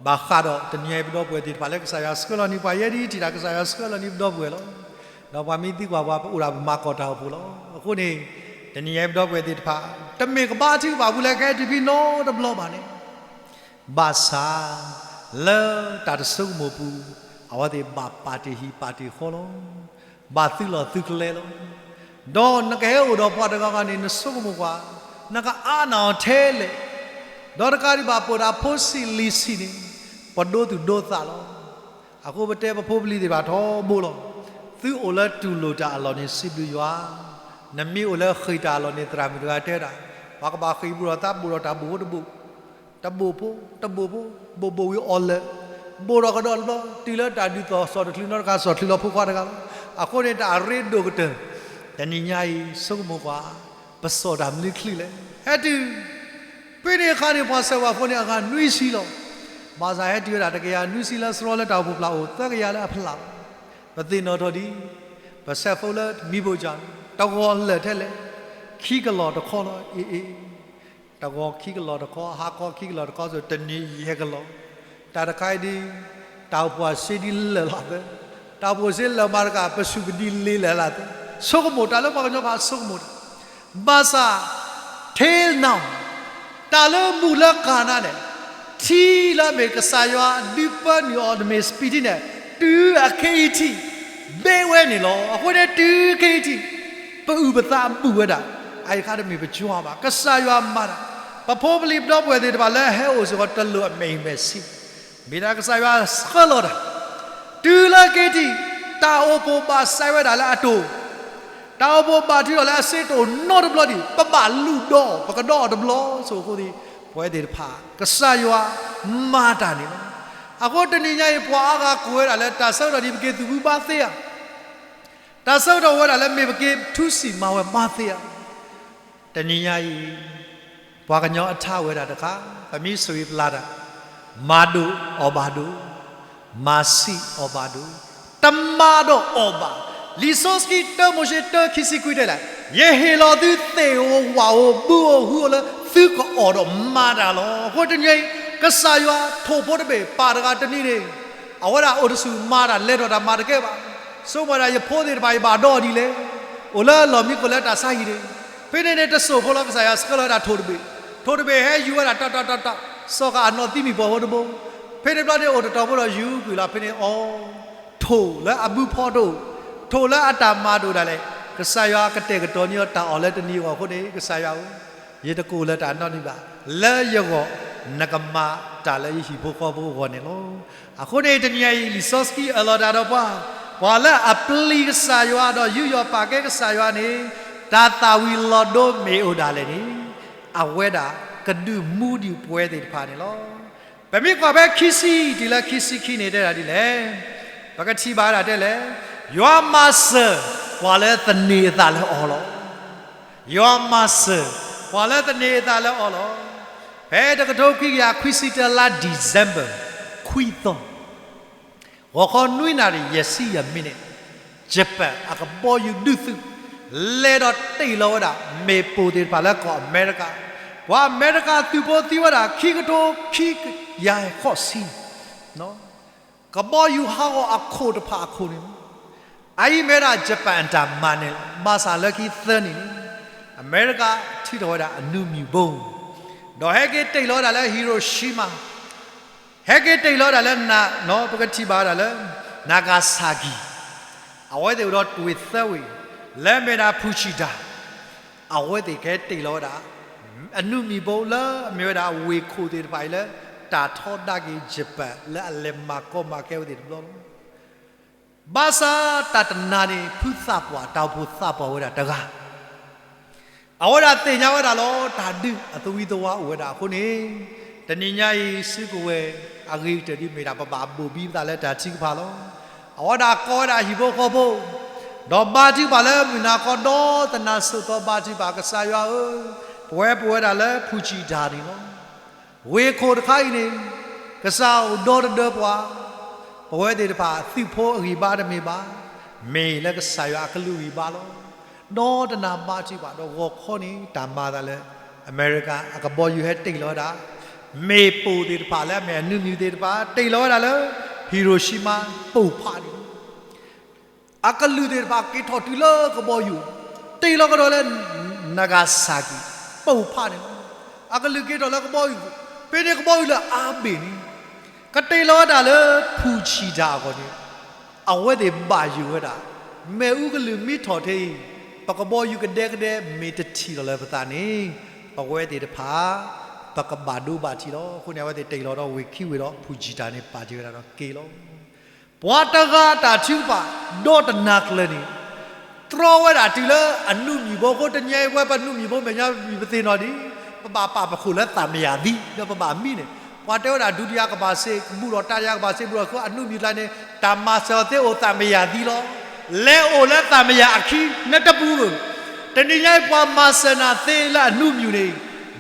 ဘၣ်ဃးဒီးတနံၤအံၤပဒီပုၢ်ဝဲၢ်သ့ၣ်တဖၣ်လၢကစၢ်ယွၤဆှၢလီၤန့ၢ်ပှၤ ယဲဒ်ထံၣ်တၢ်ကစၢ်ယွၤဆှၢလီၤန့ၢ်ပဒီပုၢ်ဝဲၢ်လီၤ. ဒီးပှၤမ့ၢ်သံကွၢ်ပှၤ ပအိၣ်ဒၣ်ပမၤကီၢ်တၢ်အိၣ်ဖှိၣ်လီၤ. အဃိန့ၣ် တနံၤအံၤပဒီပုၢ်ဝဲၢ်သ့ၣ်တဖၣ် တမ့ၢ်ကဘါထုကဖၣ်ပူၤလၢကဟဲတုၤဖဲနီတဘျီဘၣ်န့ၣ် ဘၣ်ဆၣ် လၢတၢ်တဆိကမိၣ်ပူၤ အဝဲသ့ၣ်ဘၣ်ပာ်တ့ၢ်ဟံၣ်ပာ်တ့ၢ်ဃီလီၤ. ဘၣ်သုးလီၢ်သုးကလဲလီၤ. ဒီးနကဟဲအိၣ်ဒီးပှၤတဂၤဂၤန့ၣ် နဆိကမိၣ်ကွၢ်, နကအါနၢ်အီၤထဲလဲၣ်. ဒီးတကးဒံးဘၣ် ပအိၣ်ဒၣ်ဖိဆံးလံၤဆံးန့ၣ် ပဒိသူၣ်ဒိသးလီၤ. အဃိပတဲပဖိပလံၤသ့ၣ်တဖၣ်ထီဘိလီၤ. သုအိၣ်လၢတူၢ်လိာ်တၢ်အလီၢ်န့ၣ် စံးဘျုးယွၤ, နမ့ၢ်အိၣ်လၢဃ့ၢ်တၢ်အလီၢ်န့ၣ် သရၣ်မုၣ်တဂၤတဲဝဲဒၣ်, ပှၤကဘၣ်ဃ့ၢ်ဘူးဒီးသးဘိၣ်ဒီးတၢ်ဘိၣ်ဖိတဘိၣ် တဘိၣ်ဖိ, တဘိၣ်ဖိ, ဘိၣ်ဘိၣ်ဝံၤအီၣ်လၢာ်, ဘိၣ်ဒီးကဒီးတဘျီ တုၤလၢတၢ်ဒ်သိးစီၣ်တချုးနီတဂၤ စီၣ်ချုးလီၤဖိခွါတဂၤလီၤ. အဃိန့ၣ် တၢ်အရ့ဒိၣ်ကတၢၢ်, တနံၤညါအံၤ ဆိကမိၣ်ကွၢ်, ပစီၣ်တၢ်မနုၤချုးလဲၣ်. ဟဲတုၤ, ဖဲန့ၣ်အခါန့ၣ် ပှၤစဲးဝၤဖိန့ၣ် အဂၤနွံဆံလီၤ. ဘၣ်ဆၣ်ဟဲတုၤဝဲဒၣ်တကယၤနွံဆံလၢစရီလၢတၢ်အိၣ်ဖှိၣ်ဖျါအိၣ် သၢကယၤလၢအဖျါလီၤ. ပသ့ၣ်နီၣ်ထီၣ်ဒ် ပစဲးဖိလၢမံဘိၣ်ကၠၣ်န့ၣ် တဂီၤလၢာ်ထဲလဲၣ်, ခံကလီၢ်တခီလီၤ. အ့ အ့ တဂီၤခံကလီၢ်တခီ, ဟါခီခံကလီၢ်တခီ, စိၤတနံၤယဲၢ်ကလီၢ်. တၢ်တခါအံၤဒ် တၢ်အိၣ်ဖှိၣ်အစ့ဒ်လဲၣ်လီၤသၢ, တၢ်အိၣ်ဖှိၣ်စ့လၢာ်မၤတကး ပစူၢ်ကဒံလ့လဲၣ်လီၤသၢ, ဆိကမိၣ်တၢ်လၢပှၤကညီဘၣ်ဆိကမိၣ်တၢ်, ဘၣ်ဆၣ် till now တၢ်လၢမုၢ်လၢကၤနါန့ၣ်, ထံလၢအမ့ၢ်ကစၢ်ယွၤဒုးပၢနုာ်အီၤတမ့ၢ်စပံးထံန့ၣ်, တုၤအခဲအံၤထံၣ် ဘဲဝဲန့ၣ်လီၤ. အဃိန့ၣ်တုၤခဲအံၤထံၣ် ပအုၣ်ပသးဘူၣ်ဝဲဒၣ်, အအံၤတခါတမ့ၢ်ပကၠီဘၣ်, ကစၢ်ယွၤမၤတၢ်, ပဖိပလံၤပဒီပုၢ်ဝဲၢ်သ့ၣ်တဖၣ်လၢဟဲအိၣ်စ့ၢ်ကီးတလိၣ်အမဲာ်အံၤမဲာ်ဆံး, မ့ၢ်ဒၣ်ကစၢ်ယွၤဆှၢလီၤတၢ်, တုၤလၢခဲအံၤထံၣ် တၢ်အိၣ်ဖှိၣ်ဘၣ်ဆဲးဝဲဒၣ်လၢအတိၢ် တၢ်အိၣ်ဖှိၣ်ဘၣ်ထုးထီၣ်လၢအစ့တအိၣ်နီတဘျီဒံး, ပဘၣ်လူၢ်ဒီး ပကဒီးအီၤတဘျီ, ဆိအဃိသ့ၣ် ပဝဲသ့ၣ်တဖၣ် ကစၢ်ယွၤမၤတၢ်န့ၣ်လီၤ. အဃိတနံၤညါအံၤ ပှၤအါဂၤကိးဝဲဒၣ်လၢတၢ်ဆၢကတီၢ်ဒ်ပက့ၤသူၣ်ဘုဘါသ့ဧါ, တၢ်ဆၢကတီၢ်ဝဲဒၣ်လၢမ့ၢ်ပက့ၤထူစံၣ်မၤဝဲဘါသ့ဧါ. တနံၤညါအံၤ ပှၤကညီအထါဝဲဒၣ်တခါ, ပမ့ၢ်ဆိၣ်ဂ့ၤပျၢ်တၢ်, မၤဒိၣ်အီၣ်ဘၣ်ဒိၣ်, မၤဆံးအီၣ်ဘၣ်ဒိၣ်, တမၤဒီးအီၣ်ဘၣ်. လံာ်စီဆှံတၢမိၤၡ့တၢခံဆံခွံတဲလဲၣ်, ယဟ့ၣ်လီၤသုသ့ၣ်ဧိၤဝၣ်ဧိၤ ဘုဧိၤဟုဧိၤလၢသုကအီၣ်ဒီးမၤတၢ်လီၤ. အဃိတနံၤအံၤ ကစၢ်ယွၤထိၣ်ဖိတဘ့ၣ် ပၢ်တဂၤတနံၤန့ၣ် အဝဲဒၣ်အိၣ်တဆူၣ်မၤတၢ်လဲၤထီၣ်တၢ်မၤတကဲဘၣ်. ဆိကမိၣ်ဒၣ်ယဖိသ့ၣ်တဖၣ် ယဘၣ်ဒီးအီၤဒ်လဲၣ်, အိၣ်လၢလီၢ်မံခိၣ်လၢတၢ်ဆါဟံၣ်န့ၣ်, ဖဲန့ၣ်န့ၣ် တစိၢ်ဖိလီၤ ကစၢ်ယွၤဆှၢလီၤဝဲဒၣ်ထိၣ်တဘ့ၣ်, ထိၣ်တဘ့ၣ်ဟဲယူၤဝဲဒၣ်တီတီတီတီ, စီၤဃာ်အနီၢ်သံမံၤပှီၢ်ဖိတဘိ, ဖဲန့ၣ်ဘျီန့ၣ် အိၣ်တတီၤဖိဒီးယူၤကွံာ်လီၤ ဖဲန့ၣ်အီၤ ထိၣ်လၢအဘုဖီတအိၣ်, ထိၣ်လၢအတၢ်မၤတအိၣ်ဒၣ်လဲာ်, ကစၢ်ယွၤကတဲာ်ကတီၤန့ၢ်အီၤတၢ်အီၣ်လၢတနံၤအဂီၢ်အဃိန့ၣ် ကစၢ်ယွၤဧၢ, ယတကအိၣ်လၢတၢ်နီတမံၤဘၣ်, လၢယဂီၢ် နကမၤတၢ်လၢယဟံၣ်ဖိဃီဖိအဂီၢ်န့ၣ်လီၤ. အဃိန့ၣ်တနံၤအံၤ လံာ်စီဆှံအၢၣ်လီၤတၢ်ဒီးပှၤ, ပှၤလၢအပျံၤကစၢ်ယွၤဒီးယူးယီၣ်ပာ်ကဲကစၢ်ယွၤန့ၣ်, တၢ်သၣ်ဝံၤလီၤဒိမ့ၢ်အိၣ်ဒၣ်လဲာ်န့ၣ်, အဝဲဒၣ်ကဒုးမူဒံးပဝဲသ့ၣ်တဖၣ်န့ၣ်လီၤ. ပမ့ၢ်ကွၢ်ဖဲခံဆံတုၤလၢခံဆံခံန့ၣ်တဲဒၣ်ဒ်လဲၣ်, ပကထံၣ်ဘၣ်ဒၣ်တဲလဲၣ်, ယွၤမၤစၢၤပှၤလၢသန့ၤအသးလၢအီၤလီၤ. ယွၤမၤစၢၤပှၤလၢသန့ၤအသးလၢအီၤလီၤ. ဖဲတကထိခွံကယၤခွံဆံတၢလါ December ခွံသီ, ဂီၤခီနွံနၣ်ရံၣ်ယဲၢ်ဆံယဲၢ်မံးနံး, Japan အကဘီယူၤဒုးသုး, လဲၤဒီးတ့ၢ်လီၤဝဲဒၣ် မ့ၣ်ပိၢ်သ့ၣ်တဖၣ်လၢကီၢ်အမဲရကၤ, ပှၤအမဲရကၤသုးဖိသံဝဲဒၣ် ခံကထိခံကယၤဃိးဆံ ကဘီယူၤဟးဂီၤအခိၣ်တဖၣ်အခိၣ်န့ၣ်, အအံၤမ့ၢ်ဝဲဒၣ် Japan အတၢ်မၤနၢၤလီၤ. ဘၣ်ဆၣ်လၢခံသၢနံၣ်န့ၣ်, အမဲရကၤထုးထီၣ်ဝဲဒၣ်အနူမံၤဘိ, ဒီးဟဲက့ၤတ့ၢ်လီၤဝဲဒၣ်လၢ Hiroshima, ဟဲက့ၤတ့ၢ်လီၤဝဲဒၣ်လၢ ပကထံၣ်ဘၣ်ဝဲဒၣ်လၢ Nagasaki, အဝဲသ့ၣ်အိၣ်ဒီးတွ့ၣ်သၢဝ့ၢ်, လၢအမ့ၢ်ဝဲဒၣ် Fukushima, အဝဲသ့ၣ်ကဟဲတ့ၢ်လီၤဝဲဒၣ် အနူမံၤဘိလၢအမ့ၢ်ဝဲဒၣ်အဝ့ၢ်ခိၣ်သ့ၣ်တဖၣ်အံၤလၢ တၢ်ထီဒါက့ၤ Japan လၢအလဲၤမၤကီမၤခဲဝဲသ့ၣ်တဘျီလီၤ. ဘၣ်ဆၣ်တၢ်တနၤန့ၣ် ဖုသးပှၢ် တၢ်အိၣ်ဖှိၣ်သးပှၢ်ဝဲဒၣ်တဂၤ အဝဲဒၣ်သ့ၣ်ညါဝဲဒၣ်လီၤ တၢ်ဒုးအသဝံသဝါအိၣ်ဝဲဒၣ်အဃိန့ၣ်, တနံၤညါအံၤ စုကဝဲၤအဂ့ၤကတၢၢ်ဒ်မ့ၢ်ဒၣ် ပဘၣ်ဘိၣ်ဘံပသးလၢတၢ်ထုကဖၣ်လီၤ. အဝဲဒၣ်ကိးဝဲဒၣ်ဟံၣ်ဖိဃီဖိ, ဒီးဘါထုကဖၣ်လၢမုၢ်နၤခီဒီသနာ်စိၤသီဘါထုကဖၣ် ကစၢ်ယွၤဧၢ, ပဝဲပအိၣ်ဝဲဒၣ်လၢ Fukushima န့ၣ်လီၤ. ဝ့ၢ်ခိၣ်တခါအံၤန့ၣ် ကစၢ်အိၣ်ဒီတဒၢပှၤ, ပဝဲသ့ၣ်တဖၣ်သုးဖိအဂံၢ်ဘါတမ့ၢ်ဘၣ်, မ့ၢ်လၢကစၢ်ယွၤအကလုၢ်ဂံၢ်ဘါလီၤ. ဒီတနၤဘါထုကဖၣ်ဒီးဂီၤခီန့ၣ် တၢ်မၤအသးလၢ အမဲရကၤအကဘီယူၤဟဲတ့ၢ်လီၤဝဲဒၣ် မ့ၣ်ပိၢ်သ့ၣ်တဖၣ်လၢအမ့ၢ်အနူမံၤသ့ၣ်တဖၣ် တ့ၢ်လီၤဝဲဒၣ်လၢ Hiroshima ပိၢ်ဖးန့ၣ်လီၤ. အကလုၢ်သ့ၣ်တဖၣ်က့ၤထီၣ်တုၤလၢကဘီယူၤ, တ့ၢ်လီၤကဒီးလၢ Nagasaki ပိၢ်ဖးန့ၣ်လီၤ. အကလုၢ်က့ၤထီၣ်လၢကဘီယူၤ, ဖဲန့ၣ်ကဘီယူၤလၢအါဘ့ၣ်န့ၣ် ကတ့ၢ်လီၤဝဲဒၣ်လၢ Fukushima အဂီၢ်န့ၣ် အဝဲသ့ၣ်ဘၣ်ယိၣ်ဝဲဒၣ် မ့ၣ်အူကလုၢ်မ့ၢ်ထီၣ်ထဲအံၤ ပကဘီယူၤကဒဲကဒဲမ့ၢ်တထံၣ်လီၤလၢပသးန့ၣ် ပဝဲသ့ၣ်တဖၣ် ပကဘၣ်ဒိဘၣ်ထံးလီၤ. အဃိန့ၣ် အဝဲသ့ၣ်တ့ၢ်လီၤဒီးဝ့ၢ်ခံဝ့ၢ်ဒီး Fukushima န့ၣ် ပာ်တ့ၢ်ဝဲဒၣ်ဒီးက့ၤလီၤ. ပှၤတဂၤတၢ်ထုကဖၣ် ဒီတနၤကျၢၤန့ၣ် တြီဝဲဒၣ်တုၤလၢအနူမံၤဘိအဃိ တနံၤအံၤ ပဝဲပနူမံၤဘိမဲာ်ညါမံၤပသ့ၣ်နီၣ်ဒံး ပဘၣ်ပာ်ပခိၣ်လၢသးမယၤသံ ဒီးပဘၣ်မံန့ၣ် ပှၤတဲဝဲဒၣ် ဒုတိယကမ္ဘာစစ် ကဘူၣ်ဒီး တတိယကမ္ဘာစစ် ဘူၣ်ဒီးအဃိ အနူမံၤကျါန့ၣ် တၢ်မၤစၢၤအီၤသ့အိၣ်သးမယၤသံလီၤ. လဲၤအိၣ်လၢသးမယၤအခံ နတပူၤဧိၤ တနံၤညါအံၤ ပှၤမၤစၢၤနၤသ့လၢအနူမံၤန့ၣ်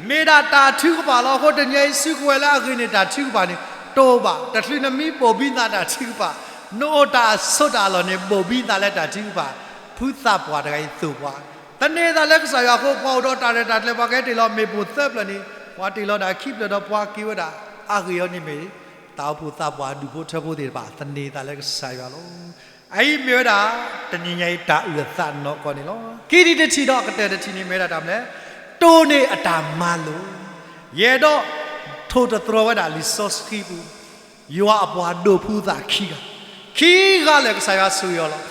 မ့ၢ်ဒၣ်တၢ်ထုကဖၣ်လီၤ. အဃိတနံၤအံၤ စုကဝဲၤလၢအဂ့ၤန့ၣ် တၢ်ထုကဖၣ်န့ၣ် တအိၣ်ဘၣ်. တချုးနမံဘိၣ်ဘံသးတၢ်ထုကဖၣ်, နအိၣ်တၢ်အဆိးတၢ်အလီၢ်န့ၣ် ဘိၣ်ဘံသးလၢတၢ်ထုကဖၣ်. ဖုသးပှၢ်တဂၤအံၤသိၣ်ပှၤ သန့ၤသးလၢကစၢ်ယွၤအဃိ ပှၤအိၣ်ဒီးတၢ်ရဲၣ်တၢ်ကျဲၤ ပှၤကဟဲတ့ၢ်လီၤမ့ၣ်ပိၢ်သၢဖျၢၣ်န့ၣ် ပှၤတ့ၢ်လီၤဒၣ်ခံဖျၢၣ်ဒီးပှၤက့ၤဝဲဒၣ် အဂ့ၢ်အီၤန့ၣ်မ့ၢ် သးအိၣ်ဖှိၣ်သးပှၢ်ဒူၣ်ဖိထၢဖိသ့ၣ်တဖၣ် သန့ၤသးလၢကစၢ်ယွၤလီၤ. အအံၤမ့ၢ်ဝဲဒၣ် တနံၤညါအံၤတၢ်အုၣ်အသးနီၢ်ကီၢ်န့ၣ်လီၤ. ခံထံၣ်တထံၣ်ဒီးအကတၢၢ်တထံၣ်န့ၣ်မ့ၢ်ဝဲဒၣ်တၢ်မနုၤလဲၣ်, တိၢ်န့ၢ်အတၢ်မၤလိာ်, ယအဲၣ်ဒိးထိၣ်သတြီၤဝဲဒၣ်လံာ်စီဆှံပူၤ ယွၤအပှၤဒိးဖှူသးခံဂၤ, ခံဂၤလၢာ်ကစၢ်ယွၤဆိၣ်ဂ့ၤအီၤလီ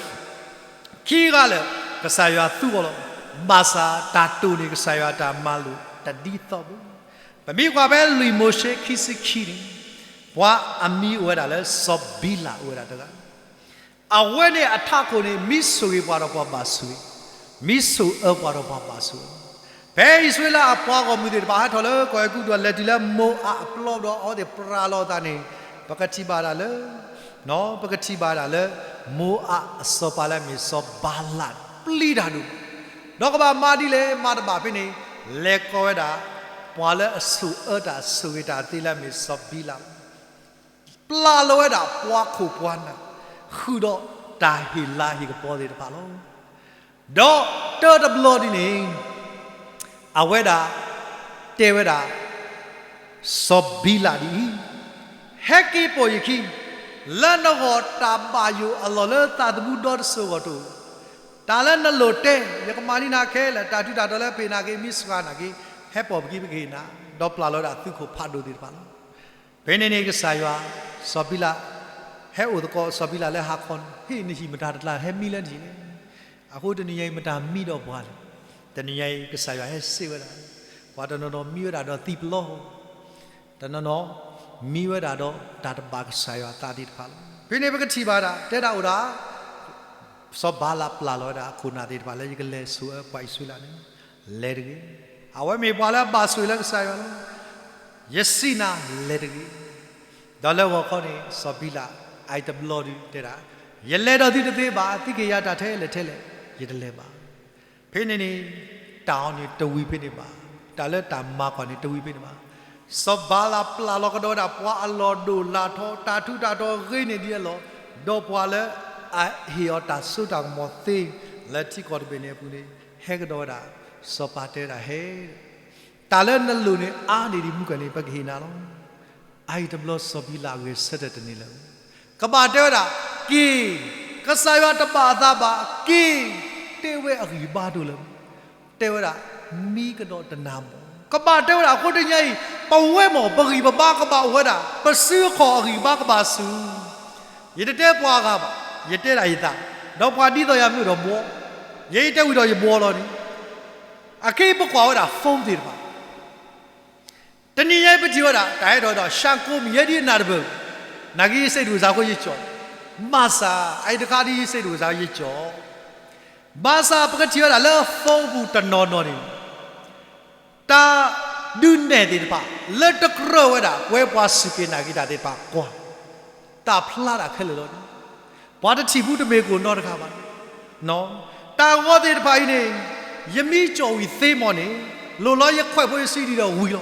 ၤ. ခံဂၤလၢာ်ကစၢ်ယွၤသူအီၤလီၤ. ဘၣ်ဆၣ်တၢ်တိၢ်န့ၢ်ကစၢ်ယွၤတၢ်မၤလိာ်တဒ်သိးဘၣ်. ပမ့ၢ်ကွၢ်ဖဲလွံၢ်မိၤၡ့ခံဆံခံန့ၣ်, ပှၤအမံၤအိၣ်ဝဲဒၣ်လၢစီၤဘံလးအိၣ်ဝဲဒၣ်တဂၤ အဝဲန့ၣ်အထးခိၣ်န့ၣ် မ့ၢ်ဆိၣ်ဂ့ၤပှၤဒီးပှၤဘၣ်ဆိၣ်ဂ့ၤ, မ့ၢ်ဆိၣ်အၢပှၤဒီးပှၤဘၣ်ဆိၣ်အၢ. ဖဲအံၣ်စရ့လးအပှၤဂီၢ်မုၢ်သ့ၣ်တဖၣ်ဟဲထီၣ်လၢကီၢ်အဲၤကူပတူး လဲၤတုၤလၢမိၤအးအပျီဒီး အဝဲသ့ၣ်ပြးလီၤအသးန့ၣ်, ပကထံၣ်ဘၣ်ဒၣ်လၢ ပကထံၣ်ဘၣ်ဒၣ်လၢ မိၤအးအစီၤပၤလၢအမ့ၢ်စီၤဘၤလး ပျံၤတၢ်ဒိၣ်, ဒီးကဘၣ်မၤဒ်လဲၣ်မၤတဘၣ်ဖဲန့ၣ်, လဲၤကိးဝဲဒၣ် ပှၤလၢအဆိၣ်အၢတၢ်ဆိၣ်ဂ့ၤတၢ်သ့လၢအမ့ၢ်စီၤဘံလး ပျၢ်လီၤဝဲဒၣ်ပှၤခိၣ်ပှၤနၢ်, ဃုာ်ဒီးတၢ်ဟ့ၣ်လၤဟ့ၣ်ကပီၤသ့ၣ်တဖၣ်လီၤ. ဒီးတၢတဘျီဒ်န့ၣ်, အဝဲဒၣ်တဲဝဲဒၣ် စီၤဘံလးဒ်အံၤ, ဟဲက့ၤပိာ်ယခံ, လၢနဂီၢ်တၢ်ဘၣ်ယိၣ်အလီၢ်လၢသးသမူဒီတစိၤအဂီၢ်တအိၣ်, တၢ်လၢနလိၣ်တဲ ယကမၤန့ၢ်နၤခဲလၢာ်, တၢ်ထူးတၢ်တီၤလၢပဟ့ၣ်နၤက့ၤ မ့ၢ်စှၤနၤက့ၤ, ဟဲပိာ်ပခံပကဟ့ၣ်နၤ, ဒီးပျၢ်လီၤဝဲဒၣ်သုးခိၣ်ဖးဒိၣ်သ့ၣ်တဖၣ်လီၤ. ဖဲန့ၣ်န့ၣ် ကစၢ်ယွၤ, စီၤဘံလး, ဟဲအိၣ်သကိးစီၤဘံလးလၢဟါခီန့ၣ်, ဟ့ၣ်နဟံၣ်မတၤတကျါ ဟဲမံလၢနဟံၣ်လဲၣ်. အဃိတနံၤညါအံၤမတၤမံဒီးပှၤလဲၣ်. တနံၤညါအံၤ ကစၢ်ယွၤဟဲစံးဝဲဒၣ်, ပှၤတနီၤနီၤမံဝဲဒၣ်ဒီးသံပလီၢ်, တနီၤနီၤ မံဝဲဒၣ်ဒီးတၢ်တဘၣ်ကစၢ်ယွၤအသးသ့ၣ်တဖၣ်လီၤ. ဖဲန့ၣ်ပကထံၣ်ဘၣ်ဒၣ် တဲဒၣ်အိၣ်ဒၣ် စီၤဘၤလးပျၢ်လီၤဝဲဒၣ်အခိၣ်နၢ်သ့ၣ်တဖၣ်လၢ ယကလဲၤဆိၣ်အၢပှၤအံၣ်စရ့လးန့ၣ်, လဲၤတဂ့ၤ. အဝဲမ့ၢ်ပှၤလၢအဘၣ်ဆိၣ်ဂ့ၤလၢကစၢ်ယွၤလီၤ. ယစံးနၤလဲၤတဂ့ၤ. ဒီးလၢဂီၤခီန့ၣ် စီၤဘံလး အအံၤတဘျီဒုးတဲဒၣ်, ယလဲၤဒီးသုတသ့ဘၣ်, သုကဟ့ၣ်ယၤတၢ်ထဲလဲၣ်ထဲလဲၣ်, ယတလဲၤဘၣ်. ဖဲန့ၣ်န့ၣ် တၢ်အီၤန့ၣ်တဝံၤဖဲန့ၣ်ဘၣ်, တၢ်လၢတၢ်မၤကွၢ်န့ၣ်တဝံၤဖဲန့ၣ်ဘၣ်. စီၤဘၤလးပျၢ်လီၤကဒီးဝဲဒၣ်ပှၤအလီၢ်ဒိၣ်လၢ်ထီ, တၢ်ထူးတၢ်တီၤဂ့ၤန့ၢ်ဒ်အလီၢ်, ဒီးပှၤလၢအဟ့ၣ်အီၤတၢ်စိတၢ်ကမီၤသ့ လၢထံကီၢ်တဘ့ၣ်န့ၣ်အပူၤန့ၣ် ဟဲကဒီးဝဲဒၣ်, စီၤပၤတဲဝဲဒၣ်ဟဲ တၢ်လၢနလိၣ်န့ၣ်အါန့ၢ်ဒံးမုၢ်ကၢၢ်န့ၣ် ပကဟ့ၣ်နၤလီၤ. အအံၤတဘျီစီၤဘံလးဂဲၤဆၢထၢၣ်တန့ၢ်လၢၤ, ကဘၣ်တဲဝဲဒၣ်, က့ၤ, ကစၢ်ယွၤတဘၣ်အသးဘၣ်, က့ၤ, တဲဝဲအဂံၢ်ဘါတအိၣ်လၢၤ, တဲဝဲဒၣ်, မံကဒီးတနၤမီၢ်, ကဘၣ်တဲဝဲဒၣ်. အဃိတနံၤအံၤ ပဝဲမ့ၢ်ပဂံၢ်ပဘါကဘၣ်အိၣ်ဝဲဒၣ်, ပစုအခီၣ်အဂံၢ်ဘါကဘၣ်ဆူၣ် ယတတဲပှၤဂၤဘၣ်, ယတဲဒၣ်ယသး, ဒီးပှၤဒ်သိးယၤမ့ၢ်ဒီးဘှီ, ယအံၤတဲဝံၤဒီးယဘှီလီၤန့ၣ်, အခဲအံၤပကွၢ်ဝဲဒၣ် phone သ့ၣ်တဖၣ်, တနံၤညါအံၤပထံၣ်ဝဲဒၣ် တၢ်ဟဲထီၣ်ဒီး ရှၤကိမံၤယဲဒ်နၢ်တပၢၢ်, နာ်က့ယစံးတဝံၣ်စၢ်ဃိယကၠီၣ်, ဘၣ်ဆၣ် အအံၤတခါဒ်ယစံးတဝံၣ်စၢ်ယကၠီၣ်, ဘၣ်ဆၣ်ပကထံၣ်ဝဲဒၣ်လၢ phone ပူၤတနီၤနီၤန့ၣ် တၢ်ဒုးနဲၣ်သ့ၣ်တဖၣ် လၢတကြၢးဝဲဒၣ် ပဝဲပှၤစူၢ်က့ၤနာ်က့ၤတၢ်သ့ၣ်တဖၣ်ကွၢ်, တၢ်ဖျါတၢ်ခဲလၢာ်လီၤန့ၣ်, ပှၤတထံၣ်ဘူးတမ့ၢ်ကအိၣ်နီတဂၤဘၣ်. တၢ်ဂီၤသ့ၣ်တဖၣ်အံၤန့ၣ် ယမ့ၢ်ကၠီၣ်ဝံၤသ့မီၢ်န့ၣ် လိၣ်လီၤယခွဲးဖိယစံဒံးဒီးဝံၤလီၤ.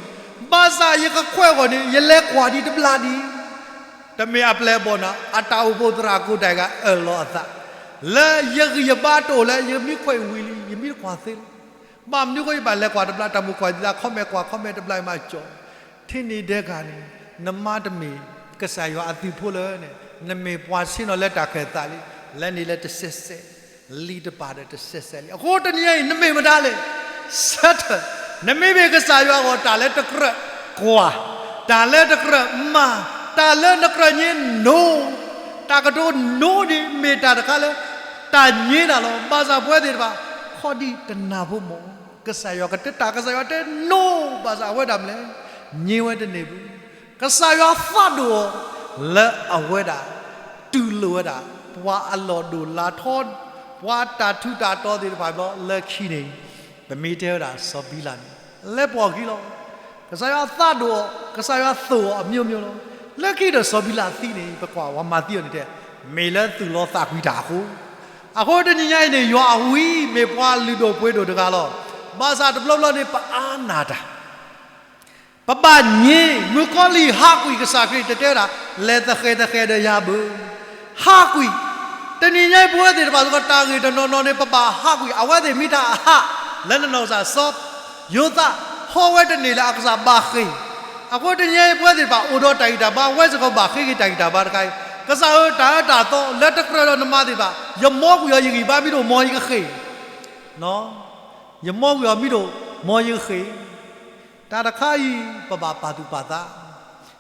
ဘၣ်ဆၣ်ယကခွဲးအဂီၢ်န့ၣ် ယလဲၤကွၢ်ဒံးတဘျီဒံး တမ့ၢ်အပျဲၢ်အဘီၣ်နီၤ အတၢ်အိၣ်ဖှိၣ်သရၣ်ကိးတၢ်ဂၤအၢၣ်လီၤအသး လၢယဂံၢ်ယဘါတအိၣ်လၢ ယမ့ၢ်ခွဲးဝံၤလံ ယမ့ၢ်တကွၢ်သ့လီၤ. ဘၣ်မနုၤဃိယဘၣ်လဲၤကွၢ်တဘျီ တၢ်မိၣ်ကွၢ်ဒ်သိး comment ကွၢ် comment တဘျီမးကၠီၣ်, ထဲန့ၣ်ဒဲးဂၤန့ၣ် နမါတမ့ၢ်ကစၢ်ယွၤအသုးဖိလၢန့ၣ် နမ့ၢ်ပှၤဆ့ၣ်နီၤလၢတၢ်ခၢၣ်သးလံ, လၢန့ၣ်လၢတစဲးစဲး လံတပၤဒီးတစဲးစဲးလံ. အဃိတနံၤအံၤ နမ့ၢ်မတၤလဲၣ် ဆၢထၢၣ်, နမ့မ့ၢ်ကစၢ်ယွၤအဂီၢ် တၢ်လၢတကြၢးကွၢ်, တၢ်လၢတကြၢးမၤ, တၢ်လၢနကြၢးညိ no, တၢ်ကတိၤ no န့ၣ် မ့ၢ်တၢ်တခါလၢ တၢ်ညိနၤလီၤ. ဘၣ်ဆၣ်ပဝဲသ့ၣ်တဖၣ် ခီဒံးတနၢ်ဖိမီၢ်, ကစၢ်ယွၤကတဲတၢ် ကစၢ်ယွၤတဲ no, ဘၣ်ဆၣ်အဝဲဒၣ်မနုၤလဲၣ် ညိဝဲတန့ၢ်ဘူး ကစၢ်ယွၤသးဒိၣ်အီၤ လၢအဝဲဒၣ် တူၢ်လိာ်ဝဲဒၣ် ပှၤအလီၢ်ဒိၣ်လၢထီ, ပှၤတၢ်ထူးတၢ်တီၤသ့ၣ်တဖၣ်ဘျီ လၢခံန့ၣ် ပမ့ၢ်တဲဝဲဒၣ်စီၤဘံလးန့ၣ် လဲၤပိာ်ခံလီၤ. ကစၢ်ယွၤသးဒိၣ်အီၤ, ကစၢ်ယွၤသိၣ်အီၤအမျိုးမျိုးလီၤ. လၢခံဒီးစီၤဘံလးသံန့ၣ် ပကွၢ်ဝဲမၤသံအီၤန့ၣ်တဲ မ့ၢ်လၢသူၣ်လီသးကွံတၢ်အဃိ. အဃိတနံၤညါအံၤန့ၣ် ယွၤအဝံၣ်မ့ၢ်ပှၤလုၢ်ဒိၣ်ပှ့ၤဒိၣ်တဂၤလီၤ. ဘၣ်ဆၣ်တဘျီဘျီန့ၣ် ပအါနၢ်တၢ် ပဘၣ်ညိ, မုၣ်ကီၤလံၢ်ဟးကွံာ်ကစၢ်ခရံာ် တတဲဝဲဒၣ် လဲၤသဃဲၤသဃဲၤဒီးယၤဘၣ်. ဟးကွံာ်, တနံၤညါအံၤပဝဲသ့ၣ်တဖၣ်စ့ၢ်ကီး တၢ်ဂ့ၢ်တနီၤနီၤန့ၣ် ပဘၣ်ဟးကွံာ်, အဝဲသ့ၣ်မ့ၢ်တၢ်အဟး, လၢနနီၢ်ကစၢ်စီၤယိၤသး ဟီဝဲတန့ၢ်လၢအကစၢ်ဘၣ်ဃ့ၢ်, အဃိတနံၤအံၤပဝဲသ့ၣ်တဖၣ်အိၣ်ဒီးတၢ်ဂံၢ်တၢ်ဘါ အဝဲစ့ၢ်ကီးဘၣ်ဃ့က့ၤတၢ်ဂံၢ်တၢ်ဘါတခါအံၤ, ကစၢ်ဧၢ တၢ်အၢတၢ်သီလၢတကြၢးဒီးနမၤသ့ၣ်တဖၣ်, ယမီကွံာ်အီၤ ယဂံၢ်ဘါမံၤဒိၣ် မ်ယကဃ့ၢ်, ယမီကွံာ်အီၤမံၤဒိၣ် မ်ယကဃ့ၢ်, တၢ်တခါအံၤ ပဘၣ်ပာ်သူၣ်ပာ်သး,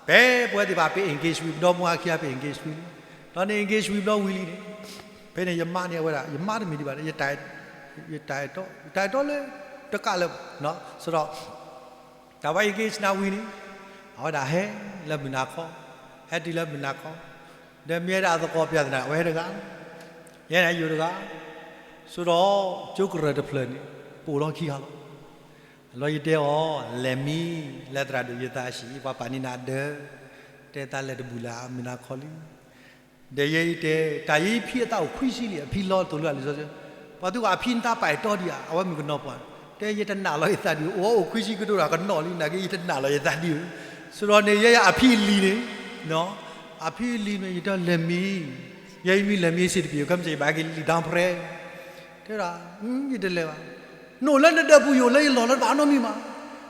ဖဲပဝဲသ့ၣ်တဖၣ်ပ engage ဝံၤ ပဒီမါဝၤခံဂၤပ engage ဝံၤလံ, ဒီးန့ၣ် engage ဝံၤဘျီဝံၤလံန့ၣ်, ဖဲန့ၣ်ယမါန့ၣ်အဝဲဒၣ် ယမါတမ့ၢ်ဒံးဘၣ်န့ၣ် ယတၢ်အဲၣ်တီလၢတကးလၢၤဘၣ်, ဆိုတော့ တၢ်ဝဲ engage နၤဝံၤန့ၣ်, အဝဲဒၣ်ဟဲလၢမုၢ်နၤခီ, ဟဲတုၤလၢမုၢ်နၤခီ, ဒီးမ့ၢ်ဝဲဒၣ်အသကိးပျၢ်သနာ် အဝဲတဂၤ, ယဲန့ၣ်ယိၤတဂၤ, ဆိုတော့ ကၠိကရၢၢ်တဖျၢၣ်န့ၣ် ပအိၣ်လီၤခံဂၤလီၤ. အလီၢ်ယတဲအီၤ, လဲၤမံ, လဲၤသရၣ်ဒိၣ်ယသးဆံး, ပှၤပာ်န့ၢ်နၤဒၢ, တဲသးလဲၤတဘူၣ်လၢမုၢ်နၤခီလံ. ဒီးယဲအံၤတဲ, တၢ်ယဲအံၤဖံအသးအိၣ်ခွံဆံလံ, အဖံလီၤတိၢ်လၢအလံာ်စီဆှံ, ပှၤသုကွၢ်အဖံနတၢ်ပာ်အဲၣ်တီဒံးဧါ, အဝဲမုၣ်ကနီၤပှၢ်, တဲယဲတနာ်လီၤယသးဒံးဧိၤ, အိၣ်အိၣ်ခွံဆံကတိၤတၢ်ကနီၤလံ, နာ်က့ယတနာ်လီၤယသးဒံးဧိၤ, ဆိုတော့န့ၣ် ယဲယၤအဖံအလံၤန့ၣ်, အဖံအလံၤန့ၣ် ယတဲလဲၤမံ, ယဲအံၤမ့ၢ်လဲၤမံစ့ၢ်တပျ့ၤ ကဲမ့ၢ်စ့ၢ်ဘၣ်က့ၤလံာ်တၢ်ဖရဲ, တဲဒၣ်, ယတလဲၤဘၣ်, နအိၣ်လၢနဒၢးပူၤ ယအိၣ်လၢယလီၢ်လၢတဘၣ်နီတမံၤမး,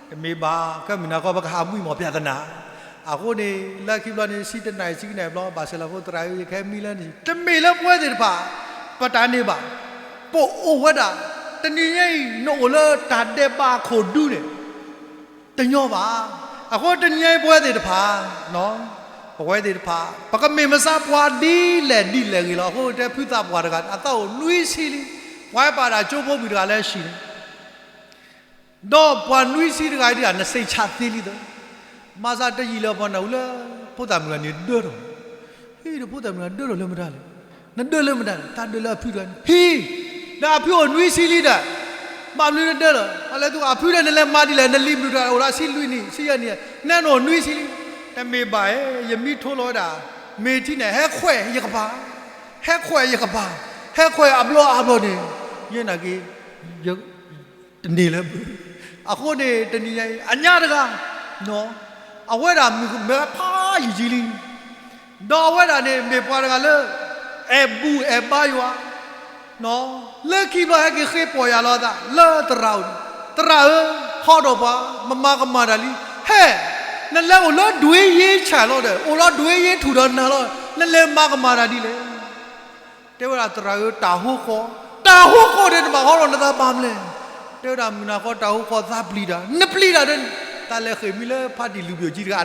တမ့ၢ်ဘၣ်, ကဲမုၢ်နၤခီပကဟးမံမီၢ်ပျၢ်သနာ်, အဃိန့ၣ် လၢခံဘျီန့ၣ် ဆံတနၣ်ရံၣ်ဆံကနၣ်ရံၣ်ဘျီ ဘၣ်ဆဲးလီၤဖိသရၣ်ဧၢ ယကဟဲမံလၢန့ၣ် တမ့ၢ်လၢပဝဲသ့ၣ်တဖၣ် ပတၢ်န့ၢ်ဘၣ်, ပအိၣ်ဝဲဒၣ်, တနံၤညါအံၤ နအိၣ်လၢတၢ်ဒဲးဘးအခိၣ်ဒူန့ၣ် တညီဘၣ်. အဃိတနံၤညါအံၤပဝဲသ့ၣ်တဖၣ်, ပဝဲသ့ၣ်တဖၣ် ပကမ့ၢ်မဆါပှၤဒ်လဲၣ်ဒ်လဲၣ်ဂ့ၤလီၤ. အဃိတဲဖုသးပှၢ်တဂၤန့ၣ် အသးအိၣ်နွံဆံလံ, ပှၤဟဲပာ်တၢ်ကၠိဖိမုၣ်တဂၤလၢဟံၣ်န့ၣ် ဒီးပှၤနွံဆံတဂၤအံၤဒ် နစံးဆးသ့လံသၢ, မၤစၢ်တယံာ်လၢပှၤနၢ်ဟူလၢ ဖိသၣ်မုၣ်တဂၤန့ၣ်ဒၢထီၣ်, ဟံၣ်ဒီး ဖိသၣ်မုၣ်တဂၤဒၢထီၣ်လၢမတၤလဲၣ်, နဒၢလၢမတၤလဲၣ်, တၢ်ဒၢလၢအဖုတဂၤန့ၣ် ဟံၣ်, ဒီးအဖုအိၣ်နွံဆံလံဒီး ဘၣ်မနုၤနဒၢလီၤ, အလဲၤသူအဖုဒီးနလဲၤမၤဒ်လဲၣ်, နလံၤမုၣ်တဂၤအိၣ်ဒီးဆံလွံၢ်နံၣ် ဆံယဲၢ်နံၣ်, နဲနအိၣ်နွံဆံလံ, တမ့ၢ်ဘၣ်ဧါ, ယမံထိလီၤဝဲဒၣ်, မ့ၢ်ထံန့ၣ် ဟဲခွဲးယကပၤ, ဟဲခွဲးယကပၤ, ဟဲခွဲးအဘျီအါဘျီန့ၣ်, ယဲနာ်က့ၤ တန့ၢ်လၢၤဘၣ်. အဃိန့ၣ် တနံၤညါအံၤ အညါတဂၤ, အဝဲဒၣ်မုၣ်ကမဲဖးယံာ်ယံာ်လံ, ဒီးအဝဲဒၣ်န့ၣ် မ့ၢ်ပှၤတဂၤလၢ အဲၣ်ဘူၣ်အဲၣ်ဘါယွၤ, လၢခံဘျီဟဲက့ၤဃ့ပီၢ်ယၢ်လီၤအသး လၢသရၣ်အအိၣ်, သရၣ်ဧၢ, ဟီဒီးပှၤ, မမၤကမၣ်တၢ်လံ, ဟဲ, နလဲၤအိၣ်လၢဒွ့ယ့ဆၣ်လီၤဒီး အိၣ်လီၤဒွ့ယ့ထူၣ်ဒီးနၤလီၤ, နလဲၤမၤကမၣ်တၢ်ဒ်လဲၣ် တဲဝဲဒၣ်သရၣ်ဧၢ တၢ်ဟိဃီ, တၢ်ဟိဃီန့ၣ် နဘၣ်ဟီလီၤနသးဘၣ်မလဲၣ်. တဲဝဲဒၣ်မုၢ်နၤဃီ တၢ်ဟိဃီသးပျံၤတၢ်, နပျံၤတၢ်ဒီး တၢ်လဲၤဃ့ၢ်မံလၢဖါတံၢ်လုၢ်ပယိၣ်ကၠံတဂၤအဒဲအ့ဝံၤလီၤ.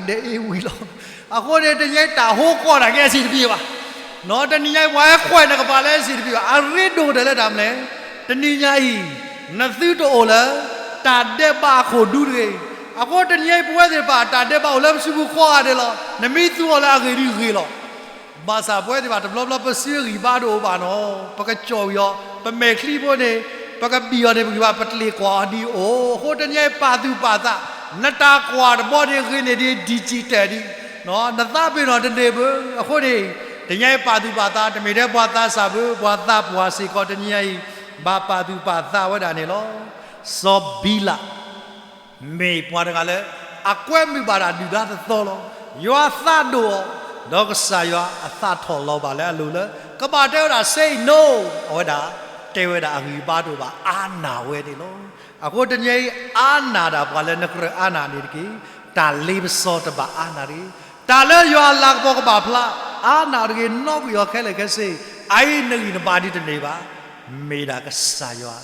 အဃိန့ၣ် တနံၤညါအံၤတၢ်ဟိဃီတၢ်ကဲအဆံးတပျ့ၤဘၣ်. တနံၤညါအံၤ ပှၤဟဲခွဲးနကပၤလၢအဆံးတပျ့ၤဘၣ်. အရ့ဒိၣ်ကတၢၢ်လၢတၢ်မနုၤလဲၣ်, တနံၤညါအံၤ နသုတအိၣ်လၢ တၢ်ဒဲးဘးအခိၣ်ဒူတဂ့ၤ. အဃိတနံၤညါအံၤ ပဝဲသ့ၣ်တဖၣ် တၢ်ဒဲးဘးအိၣ်လၢပစုပူၤဃီဂၤဒဲးလီၤ. နမ့ၢ်သူအီၤလၢအဂ့ၢ်ဒ်ဂ့ၤလီၤ. ဘၣ်ဆၣ်ပဝဲသ့ၣ်တဖၣ်တဘျီဘျီ ပစုအဂံၢ်ဘါတအိၣ်ဘၣ်နီၤ, ပကကၠီၣ်ဝံၤအီၤ, ပမဲာ်ချံဖိန့ၣ် ပကဘံၣ်အီၤန့ၣ် ပဂံၢ်ဘါ ပတလ့ၣ်ကွၢ်အီၤဒ်အအိၣ်. အဃိတနံၤညါအံၤ ပာ်သူၣ်ပာ်သး, နတၢ်ကွၢ်တဘီန့ၣ်ဂ့ၤန့ၢ်ဒံး digital ဒံး, နသးပ့ၤနီၣ်တန့ၢ်ဘၣ်. အဃိန့ၣ် တနံၤညါအံၤ ပာ်သူၣ်ပာ်သး တမ့ၢ်ထဲပှၤသးစၢ်ဘၣ်, ပှၤသးပှၢ်စ့ၢ်ကီး တနံၤညါအံၤ ဘၣ်ပာ်သူၣ်ပာ်သးဝဲဒၣ်န့ၣ်လီၤ. စီၤဘံလး မ့ၢ်ပှၤတဂၤလၢ အကွဲမုာ်ဘၣ်တၢ်ဒုၣ်ဒါတသီလီၤ. ယွၤသးဒိၣ်အီၤ, ဒီးကစၢ်ယွၤအသးထီၣ်လီၤဘၣ်လၢအလိၤလၢ ကဘၣ်တဲဝဲဒၣ် say no, အဝဲဒၣ်တဲဝဲဒၣ်အဂံၢ်အဘါတအိၣ်ဘၣ် အါနၢ်ဝဲန့ၣ်လီၤ. အဃိတနံၤအံၤ အါနၢ်ဒၣ်ပှၤလၢနကြၢးအါနၢ်န့ၣ်တက့ၢ်. တၢ်လ့ပစီတဘၣ်အါနၢ်တဂ့ၤ. တၢ်လၢယွၤအလၤကပီၤကဘၣ်ဖျါ အါနၢ်တဂ့ၤ နီၣ်ကွံာ်အီၤခဲလၢာ်ခဲဆ့, အအံၤနဂံၢ်နဘါဒ်တန့ၢ်ဘၣ်. မ့ၢ်ဒၣ်ကစၢ်ယွၤ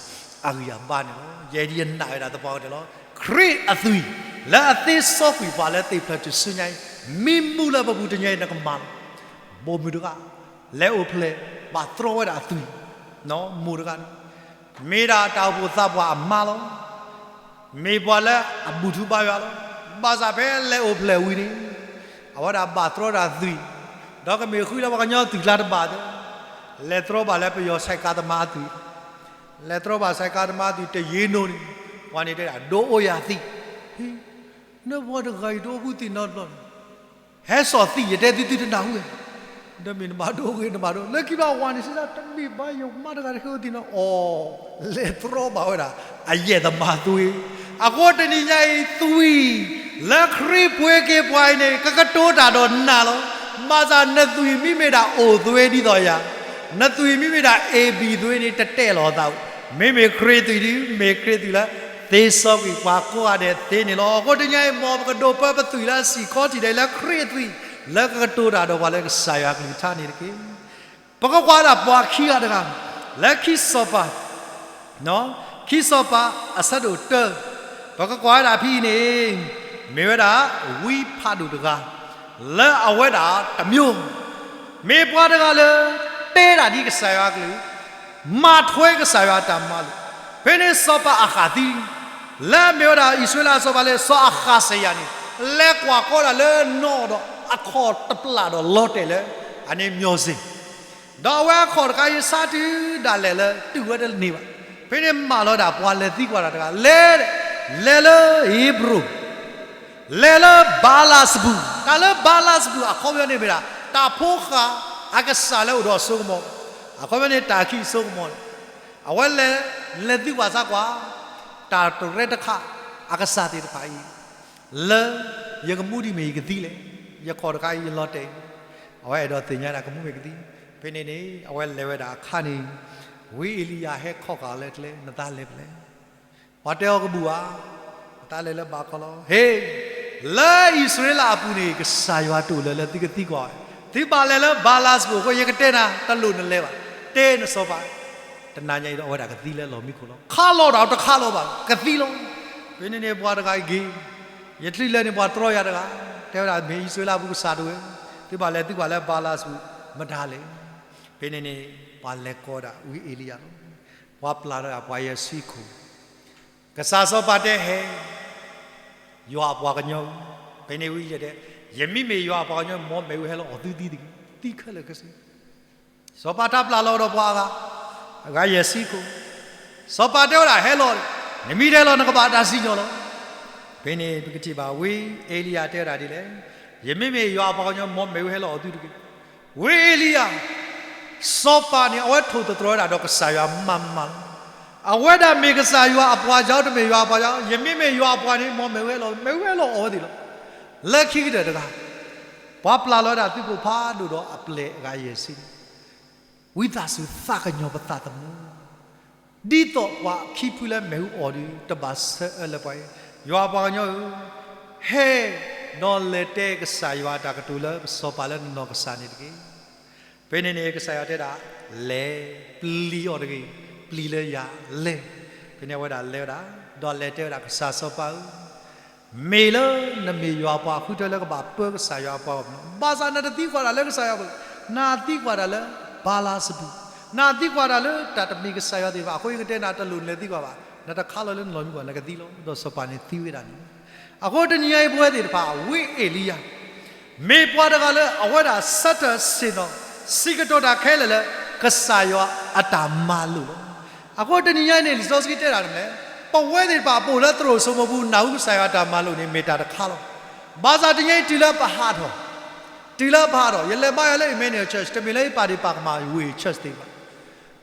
အဂံၢ်အဘါန့ၣ်လီၤ. ယဲဒ်ယနာ်ဝဲဒၣ်သပှၢ်ကတၢၢ်လီၤ. ခရံာ်အသွံၣ် လၢအသ့စီကွံာ်ပှၤလၢသ့ၣ်ဖျၢၣ်ထူၣ်စုညါအံၤ မ့ၢ်မူလၢပပူၤတနံၤအံၤ နကမၤလီၤ. မိၢ်မုၣ်တဂၤ လဲၤအိၣ်ဖျဲၣ် ဘၣ်တြီဝဲဒၣ်အသွံၣ်, မိၢ်တဂၤန့ၣ် မ့ၢ်ဒၣ်တၢ်အိၣ်ဖှိၣ်သးပှၢ်အမါလီၤ. မ့ၢ်ပှၤလၢအဘူၣ်ထူဘါယွၤလီၤ. ဘၣ်ဆၣ်ဖဲလဲၤအိၣ်ဖျဲၣ်ဝံၤန့ၣ် အဝဲဒၣ်ဘၣ်တြီဒၣ်သွံၣ်, ဒီးကမ့ၢ်ဃုလၢပှၤကညီသွံၣ်ကျါတဘၣ်ဒီး လဲၤတြီဘၣ်လၢပယီၤဆဲးကါသမါအသွံၣ်, လဲၤတြီဘၣ်ဆဲးကါသမါအသွံၣ်တယံာ်နီၢ်န့ၣ် ပှၤန့ၣ်တဲဒၣ် ဒိးအိၣ်ယၤသံ, ဟ့, နပှၤတဂၤအံၤတအိၣ်ဃုသံၣ်နီတဘျီန့ၣ် ဟဲစိာ်သံၣ်ယတဲသုသုတနၢ်ဟူဝဲ, ဒီးမ့ၢ်နဘၣ်ဒိအဂ့ၤနဘၣ်ဒိ လၢခံဘျီဝၤန့ၣ် စံးစၢ်တမ့ၢ်ဘၣ်ယမါတဂၤတဟဲအိၣ်သံၣ်နီၤ အီၤ, လဲၤတြီဘၣ်ဝဲဒၣ် အယဲၢ်သမါသွံၣ်, အဃိတနံၤညါအံၤသွံၣ် လၢခရံာ်ပှ့ၤက့ၤပှၤအံၤန့ၣ် ကကတိၤတၢ်ဒီးနၤလီၤ. ဘၣ်ဆၣ်နသွံၣ်မ့မ့ၢ်ဒၣ်အိၣ်သွဲဒ်သိးယၤ, နသွံၣ်မ့မ့ၢ်ဒၣ် A B သွဲန့ၣ် တတဲာ်လီၤသးဧိၤ, မ့မ့ၢ်ခရံာ်သွံၣ်ဒ် မ့ၢ်ခရံာ်သွံၣ်လၢ တ့စီကွံာ်ပှၤကိးဂၤဒဲးသ့န့ၣ်လီၤ. အဃိတနံၤအံၤ မ်ပကဒိးပၢပသွံၣ်လၢအဆံးခီထံးဒဲးလၢခရံာ်အသွံၣ် လၢကကတိၤတၢ်ဒီးပှၤလၢကစၢ်ယွၤအကလုၢ်ကထါန့ၣ်တက့ၢ်. ပကကွၢ်ဒၣ်ပှၤခံဂၤတဂၤ လၢခံစီၤပၤ ခံစီၤပၤအဆၢဒိၣ်တၢ, ပကကွၢ်ဝဲဒၣ်ဖဲအံၤန့ၣ် မ့ၢ်ဝဲဒၣ်ဝံဖးဒိၣ်တဂၤ လၢအဝဲဒၣ်တမျိုး မ့ၢ်ပှၤတဂၤလၢ တဲဒၣ်ဒ်ကစၢ်ယွၤအကလုၢ်, မၤထွဲကစၢ်ယွၤအတၢ်မၤလိာ်, ဖဲန့ၣ်စီၤပၤအဃးသံ လၢအမ့ၢ်ဝဲဒၣ်အံၣ်စရ့လးအစီၤပၤလၢစီၤအဃးစယၤန့ၣ် လဲၤကွၢ်ကီဒၣ်လၢနီၢ်ဒီးအခီၣ်တပျၢ်ဒီးလီၤတဲာ်လၢ အန့ၣ်မျီၣ်စ့ၣ် ဒီးအဝဲအခီၣ်တခါအံၤဆါတုၤဒၣ်လဲာ်လၢတုၤဝဲတန့ၢ်ဘၣ်. ဖဲန့ၣ်မၢလီၤဒၣ်ပှၤလဲၤသံကွၢ်တၢ်တဂၤ လဲၤ, လဲၤလၢဧ့ၤဘြိၣ် လဲၤလၢဘၤလးစဘူၣ်, တၢ်လၢဘၤလးစဘူၣ်အခီပညီန့ၣ်မ့ၢ်ဒၣ် တၢ်ဖိဃာ်အကစၢ်လၢအိၣ်ဒီးအစိကမီၤ, အခီပညီန့ၣ်တၢ်ခံးအစိကမီၤန့ၣ်, အဝဲလဲၤ, လဲၤသံကွၢ်စါကွၢ်, တၢ်တရဲတခါ အကစၢ်သ့ၣ်တဖၣ်အံၤ လၢယကမူဒ်မ့ၢ်ယကသံလဲၣ်, ယခီၣ်တခါအံၤယလီၤတဲာ်, အဝဲအဲၣ်ဒိးသ့ၣ်ညါဒၣ်ကမူမ့ၢ်ကသံ, ဖဲန့ၣ်န့ၣ် အဝဲလဲၤဝဲဒၣ်အခါန့ၣ်, ဝံအ့လံယၤဟဲခီဃာ်လၢကျဲ နသးလဲၤဖဲလဲၣ် ပှၤတဲအီၤကဘူၣ်ဧါ, နသးလဲၤလၢဘးခီလီၤ, ဟ့ၣ်, လၢအံၣ်စရ့လးအပူၤန့ၣ် ကစၢ်ယွၤတအိၣ်လၢၤလၢသုကသံကွၢ်ဝဲ, သုဘၣ်လဲၤလၢဘၤလးစဘူၣ်အဃိ ယကတဲနၤ တလိၣ်နလဲၤဘၣ်, တဲနစီၤပၤ, တနၤညါအံၤဒီးအဝဲဒၣ်ကသံလၢလီၢ်မံခိၣ်လီၤ, ခးလီၤတၢ်တခးလီၤဘၣ် ကသံလီၤ, ဖဲန့ၣ်န့ၣ်ပှၤတဂၤအံၤဂ့ၤ, ယချံလဲၤန့ၣ်ပှၤတြီယၤတဂၤ, တဲဝဲဒၣ်မ့ၢ်အံၣ်စရ့လးအပူၤကစၢ်တအိၣ်ဝဲ, သုဘၣ်လဲၤသုကွၢ်လၢဘၤလးစဘူၣ် မတၤလဲၣ်, ဖဲန့ၣ်န့ၣ် ပှၤလဲၤကိးဒၣ်ဝံအ့လံယၤလီၤ, ပှၤပျၢ်လီၤဒၣ်ပှၤယဲၢ်ဆံခိၣ် ကစၢ်စီၤပၤတဲဟဲ, ယွၤအပှၤကညီဧၢ, ဖဲန့ၣ်ဝံလံတဲ, ယမ့မ့ၢ်ယွၤအပှၤကညီ မ်မ့ၣ်အူဟဲလီၤအီၣ်သုသံတဂ့ၤ, သံခဲလၢာ်ခဲဆ့, စီၤပၤတၢ်ပျၢ်လီၤဒီးပှၤအဂၤ, အဂၤယဲၢ်ဆံခိၣ်, စီၤပၤတဲဝဲဒၣ်ဟဲလီၤ, နမ့ၢ်တဟဲလီၤ နကဘၣ်တၢ်စံၣ်ညီၣ်လီၤ, ဖဲန့ၣ်ပကထံၣ်ဘၣ်ဝံအ့လံယၤတဲဝဲဒၣ်ဒ်လဲၣ်, ယမ့မ့ၢ်ယွၤအပှၤကညီ မ်မ့ၣ်အူဟဲလီၤအီၣ်သုတဂ့ၤ ဝံအ့လံယၤ, စီၤပၤန့ၣ် အဝဲထိၣ်သတြီၤဝဲဒၣ်ဒီးကစၢ်ယွၤမးမးလီၤ, အဝဲဒၣ်မ့ၢ်ကစၢ်ယွၤအပှၤဧါ တမ့ၢ်ယွၤအပှၤဧါ, ယမ့မ့ၢ်ယွၤအပှၤန့ၣ် မ်မ့ၣ်အူဟဲလီၤ, မ့ၣ်အူဟဲလီၤအီၣ်ဝဲသ့ၣ်လီၤ, လၢခံကတၢၢ်တဂၤ, ပှၤပျၢ်လီၤဝဲဒၣ်သုးခိၣ်ဖးဒိၣ်ဒီးအပျဲၢ်အဂၤယဲၢ်ဆံန့ၣ်, ဝံသးစူၤသးကညီၤပသးသမူ ဒ်သိးပှၤခံဖုလၢမ့ၣ်အူအီၣ်ဒီး တဘၣ်ဆၢအၢလၢပှၤအံၤ, ယွၤအပှၤကညီဧၢ, ဟဲ, ဒီးလဲၤတဲကစၢ်ယွၤအတၢ်ကတိၤလၢပစီၤပၤလၢနနီၢ်ကစၢ်န့ၣ်တက့ၢ်. ဖဲန့ၣ်န့ၣ် ကစၢ်ယွၤတဲဒၣ်, လဲၤ, ပျံၤအီၤတဂ့ၤ, ပျံၤလၢယၤ, လဲၤ. ဖဲန့ၣ်အဝဲဒၣ်လဲၤဝဲဒၣ်, ဒီးလဲၤတဲဝဲဒၣ် ကစၢ်စီၤပၤဧၢ မ့ၢ်လၢနမ့ၢ်ယွၤအပှၤဃုထၢလၢကဘၣ်ပၢကစၢ်ယွၤအပှၤဂီၢ်မုၢ်လီၤ. ဘၣ်ဆၣ်နတသံကွၢ်တၢ်လၢကစၢ်ယွၤအပူၤ, နသံကွၢ်တၢ်လၢဘၤလးစဘူၣ်, နသံကွၢ်တၢ်လၢတၢ်တမ့ၢ်ကစၢ်ယွၤသ့ၣ်တဖၣ်, အဃိယကတဲနၤတလိၣ်နလဲၤသံကွၢ်ဘၣ်, နတခးလီၤလၢနလီၢ်မံပှၤနကသံလီၤ. ဒီးစီၤပၤန့ၣ်သံဝဲဒၣ်န့ၣ်လီၤ. အဃိတနံၤညါအံၤပဝဲသ့ၣ်တဖၣ် ဝံအ့လံယၤ မ့ၢ်ပှၤတဂၤလၢအဝဲဒၣ်ဆၢထၢၣ်ဆ့ၣ်နီၤ စံးကတိၤတၢ်ခဲလၢာ်လၢ ကစၢ်ယွၤအတၢ်မၤလိာ်လီၤ. အဃိတနံၤညါအံၤန့ၣ် လံာ်စီဆှံတဲဒၣ်န့ၣ်လဲၣ်, ပဝဲသ့ၣ်တဖၣ်ပအိၣ်လၢသရိာ်စိမိၤပူၤ နၢ်ဟူကစၢ်ယွၤအတၢ်မၤလိာ်န့ၣ် မ့ၢ်တၢ်တခါလီၤ. ဘၣ်ဆၣ်တနံၤအံၤတုၤလၢပဟးထီၣ်, တုၤလၢပဟးထီၣ် ယလဲၤဘါယွၤလၢ Emmanuel Church တမ့ၢ်လၢယပာ်ဒ့ၣ်ပာ်ကမၣ်ဝ့ၢ် church သ့ၣ်တဖၣ်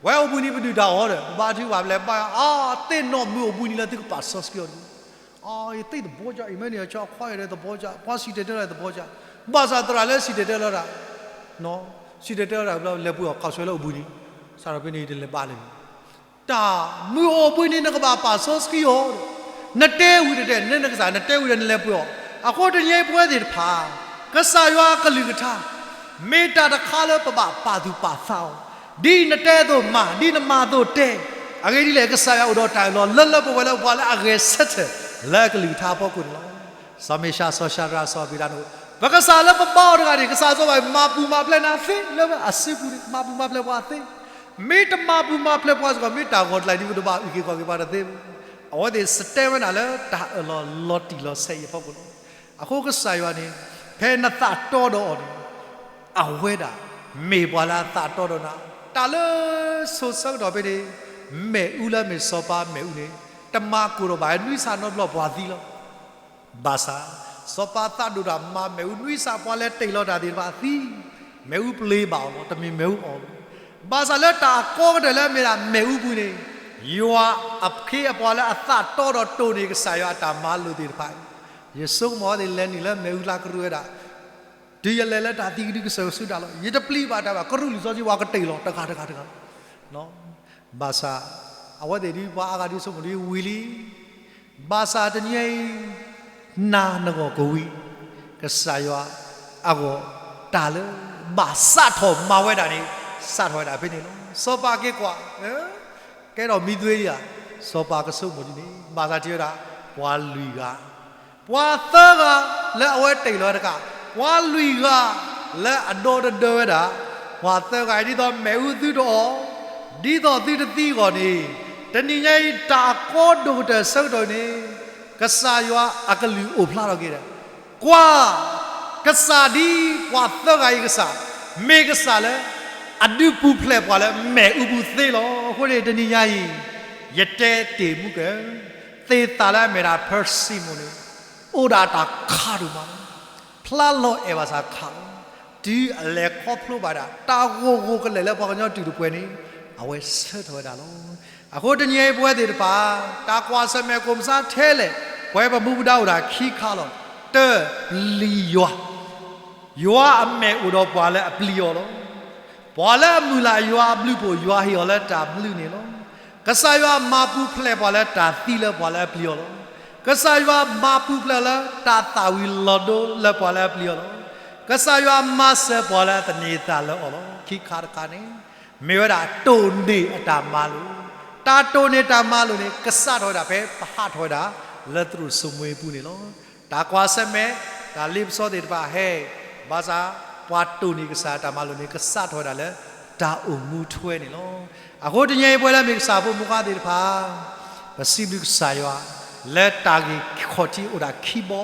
ဝဲအိၣ်ဘှံးနံၤပဒုၣ်တၢ်အီၤဒီး ပဘါထုကဖၣ်ပလဲၤဘါယွၤ အါ သ့ၣ်နီၣ်မုာ်အိၣ်ဘှံးနံၤလၢသုကပာ်စီဆှံအီၤတဂ့ၤ. အါ ယသ့ၣ်သဘီကၠၢ် Emmanuel Church အခွါယၤဒီးသဘီကၠၢ် ပှၤစံၣ်တဲၤတဲလီၤသဘီကၠၢ် ဘၣ်ဆၣ်သရၣ်လၢစံၣ်တဲၤတဲလီၤတၢ် စံၣ်တဲၤတဲလီၤတၢ် လဲၤပှ့ၤအီၤခးဆှဲလၢအိၣ်ဘှံးနံၤ စးထီၣ်ဖဲန့ၣ်တလဲၤဘါလၢၤ တၢ်မုာ်အိၣ်ဘှံးနံၤ နကဘၣ်ပာ်စီဆှံအီၤ, နတဲဝံၤတတဲာ် နဲနကစၢ် နတဲဝံၤဒီးနလဲၤပှ့ၤအီၤ, အဃိတနံၤအံၤပဝဲသ့ၣ်တဖၣ် ကစၢ်ယွၤအကလုၢ်ကထါ မ့ၢ်တၢ်တခါလၢပဘၣ်ပာ်သူၣ်ပာ်သးအီၤ, ဒ်နတဲအသိးမၤ ဒ်နမၤအသိးတဲ, အဂ့ၢ်ဒ်လဲၣ် ကစၢ်ယွၤအိၣ်ဒီးတၢ်အၢၣ်လီၤ လၢလၢပှဲၤပှဲၤလၢပှၤလၢအဂဲၤဆၢထၢၣ် လၢအကလုၢ်ကထါအဖီခိၣ်န့ၣ်လီၤ. စီၤမ့ၡး စီၤၡၤဒြး စီၤအဘ့းနကိၤ, ပကစၢ်လၢပဘါအီၤတဂၤန့ၣ် ကစၢ်စီၤပၤမၤပူၤမၤဖျဲးနၤသ့ လၢအစုပူၤန့ၣ် မၤပူၤမၤဖျဲးပှၤသ့ မ့ၢ်တမၤပူၤမၤဖျဲးပှၤစ့ၢ်ကီး မ့ၢ်တၢ်ဂီၤကျၢ်ဒ်ပတဘၣ်အုၣ်က့ၤခီၣ်က့ၤပှၤတသ့ဘၣ်. အဝဲသ့ၣ်စတဲဝဲဒၣ်လၢတၢ်အၢၣ်လီၤလီၤတံၢ်လီၤဆဲးအံၤအဖီခိၣ်လီၤ. အဃိကစၢ်ယွၤန့ၣ် ဖဲနသးတီဒီးအီၤန့ၣ် အဝဲဒၣ် မ့ၢ်ပှၤလၢအသးတီဒီးနၤ, တၢ်လၢဆိဆၢကတီၢ်ဖဲန့ၣ် မ့ၣ်အူလၢမ့ၢ်စီၤပၤမ့ၣ်အူန့ၣ် တမၤကိၢ်ထီၣ်ဘၣ် နွံဆၣ်နီတဘျီပှၤသံလီၤ. ဘၣ်ဆၣ် စီၤပၤသးဒိၣ်တၢ်မၤမ့ၣ်အူ နွံဆၣ်ပှၤလဲၤတ့ၢ်လီၤတၢ်သ့ၣ်တဖၣ်သံ, မ့ၣ်အူပျ့ၤဘၣ်အီၤလီၤ တမ့ၢ်မ့ၣ်အူအီၤလီၤ. ဘၣ်ဆၣ်လၢတၢ်အကီကတၢၢ်လၢအမ့ၢ်ဒၣ်မ့ၣ်အူပူၤန့ၣ် ယွၤအခ့အပှၤလၢအသးတီဒီးတိၢ်န့ၢ်ကစၢ်ယွၤအတၢ်မၤလိာ်သ့ၣ်တဖၣ်အံၤ, ယဆိကမိၣ်အဝဲသ့ၣ်လဲၤနုာ်လၢမ့ၣ်အူလၢကရူၢ်ဝဲဒၣ် တုၤယလဲၤလၢတၢ်သံကဒုကစၢၢ်ကဆူတၢ်လီၢ် ယတပျံၤဘၣ်တၢ်ဘၣ် ကရူၢ်လံာ်စီဆှံပှၤကတ့ၢ်လီၤတဂၤတဂၤတဂၤလီၤ. ဘၣ်ဆၣ် အဝဲသ့ၣ်ဒ်ပှၤအါဂၤဒ်ဆိကမိၣ်ဒ်ဝံၤလံ ဘၣ်ဆၣ်တနံၤအံၤ နၤနဂီၢ်ကဝံၤ ကစၢ်ယွၤအဂီၢ် တၢ်လၢဘၣ်စးထီၣ်မၤဝဲဒၣ်န့ၣ် စးထီၣ်ဝဲဒၣ်ဖဲန့ၣ်လီၤ. စီၤပၤက့ၤကွၢ် ကဲထီၣ်မံသွ့ဒံးဧါ, စီၤပၤကဆိကမိၣ်ဒ်န့ၣ် ဘၣ်ဆၣ်ထံၣ်ဝဲဒၣ် ပှၤလွံၢ်ဂၤ ပှၤသၢဂၤလၢအဝဲတ့ၢ်လီၤတကး, ပှၤလွံၢ်ဂၤလၢအဒီတဒၢဝဲဒၣ်, ပှၤသၢဂၤအံၤ ဒ်သိးမ့ၣ်အူသုတအီၣ်, ဒ်သိးသုတသံအဂီၢ်န့ၣ်, တနံၤညါအံၤ တၢ်အကီဒိၣ်ကတၢၢ်ဆၢကတီၢ်အံၤန့ၣ် ကစၢ်ယွၤအကလုၢ်အိၣ်ဖျါထီၣ်က့ၤဒီး, ကွၢ်, ကစၢ်ဒ်ပှၤသၢဂၤအံၤကစၢ်, မ့ၢ်ကစၢ်လၢ အဒုးပူၤဖျဲးပှၤလၢမ့ၣ်အူပူၤသ့လီၤ. အဃိန့ၣ်တနံၤညါအံၤ ယတဲတ့ၢ်မူကၢၢ်, သ့ၣ်သၣ်လၢအမ့ၢ်ဒၣ် persimmon န့ၣ် အိၣ်ဒၣ်တၢ်ခးဒိၣ်မးလီၤ. ဖျါလီၤအဲၣ်ဘၣ်ဆၣ်ခးလီၤ. တုၤအလဲၤခီဖျိဘၣ်ဒၣ် တၢ်ဂိၢ်ဂိၢ်ကလဲာ်လၢပှၤကညီတုၤတပှဲၤန့ၣ် အဝဲဆၢထၢၣ်ဝဲဒၣ်လီၤ. အဃိတနံၤအံၤပဝဲသ့ၣ်တဖၣ် တၢ်ကွၢ်ဆၢၣ်မဲာ်ကိၣ်မုၢ်ဆါထဲလဲၣ်, ပဝဲပမူပဒါအိၣ်ဒၣ်ခံခါလီၤ. တၢ ပျံၤယွၤ ယွၤအမဲာ်အိၣ်ဒီးပှၤလၢအပျံၤအီၤလီၤ. ပှၤလၢအမုၢ်လၢ်ယွၤအဘျုးအဖှိၣ် ယွၤဟ့ၣ်အီၤလၢတၢ်ဘျုးန့ၣ်လီၤ. ကစၢ်ယွၤမၤပူၤဖျဲးပှၤလၢတၢ်သံလၢပှၤလၢအပျံၤအီၤလီၤ. ကစၢ်ယွၤမၤပူၤဖျဲးလၢတၢ်သၣ်ဝံၤလီၤဒိလၢပှၤလၢအပျံၤအီၤလီၤ. ကစၢ်ယွၤမၤစၢၤပှၤလၢအသန့ၤသးလၢအီၤလီၤ. ခံခါတခါန့ၣ် မ့ၢ်ဝဲဒၣ်တိၢ်န့ၢ်အတၢ်မၤလိာ်, တၢ်တိၢ်န့ၢ်တၢ်မၤလိာ်န့ၣ် ကစးထီၣ်ဝဲဒၣ်ဖဲပဟးထီၣ်ဝဲဒၣ်လၢသရိာ်စိမိၤအပူၤန့ၣ်လီၤ. တၢ်ကွၢ်ဆၢၣ်မဲာ် တၢ်လ့ပစီသ့ၣ်တဖၣ်ဟဲ, ဘၣ်ဆၣ် ပှၤတိၢ်န့ၢ်ကစၢ်တၢ်မၤလိာ်န့ၣ် ကစးထီၣ်ဝဲဒၣ်လၢ တၢ်အိၣ်မူထွဲန့ၣ်လီၤ. အဃိတနံၤအံၤပဝဲလၢမ့ၢ်ကစၢ်ဖိမုၣ်ခွါသ့ၣ်တဖၣ် ပစံးဘျုးကစၢ်ယွၤ လၢတၢ်ဂ့ၢ်ခီၣ်ထံးအိၣ်ဒၣ်ခံဘီ,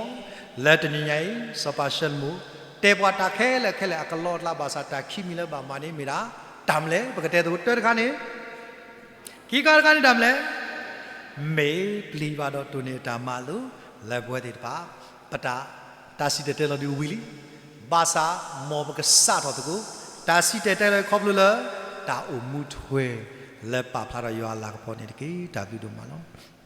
လၢတနံၤညါအံၤ စီၤပၤၡလိၤမိၤ တဲပှၤတၢ်ခဲလၢာ်ခဲလၢာ်အကလီအကျါဘၣ်ဆၣ် တၢ်ခံမံၤလၢဘၣ်မၤန့ၣ်မ့ၢ်ဒၣ် တၢ်မနုၤလဲၣ်, ပကတဲသကိးတၢ်တခါန့ၣ် ခံခါတခါန့ၣ်တၢ်မနုၤလဲၣ်, မ့ၢ်ပျံၤဘၣ်ဒီးတိၢ်န့ၢ်တၢ်မၤလိာ် လၢပဝဲသ့ၣ်တဖၣ် ပတၢ် တၢ်စံၣ်တဲၤတဲလီၤဒုးဝံၤလံ, ဘၣ်ဆၣ်မ်ပကစးထီၣ်သကိး တၢ်စံၣ်တဲၤတဲလီၤခီဖျိလၢ တၢ်အိၣ်မူထွဲ လၢပာ်ဖျါထီၣ်ယွၤအလၤကပီၤန့ၣ်တက့ၢ်. တၢ်ဘျုးဒိၣ်မးလီၤ.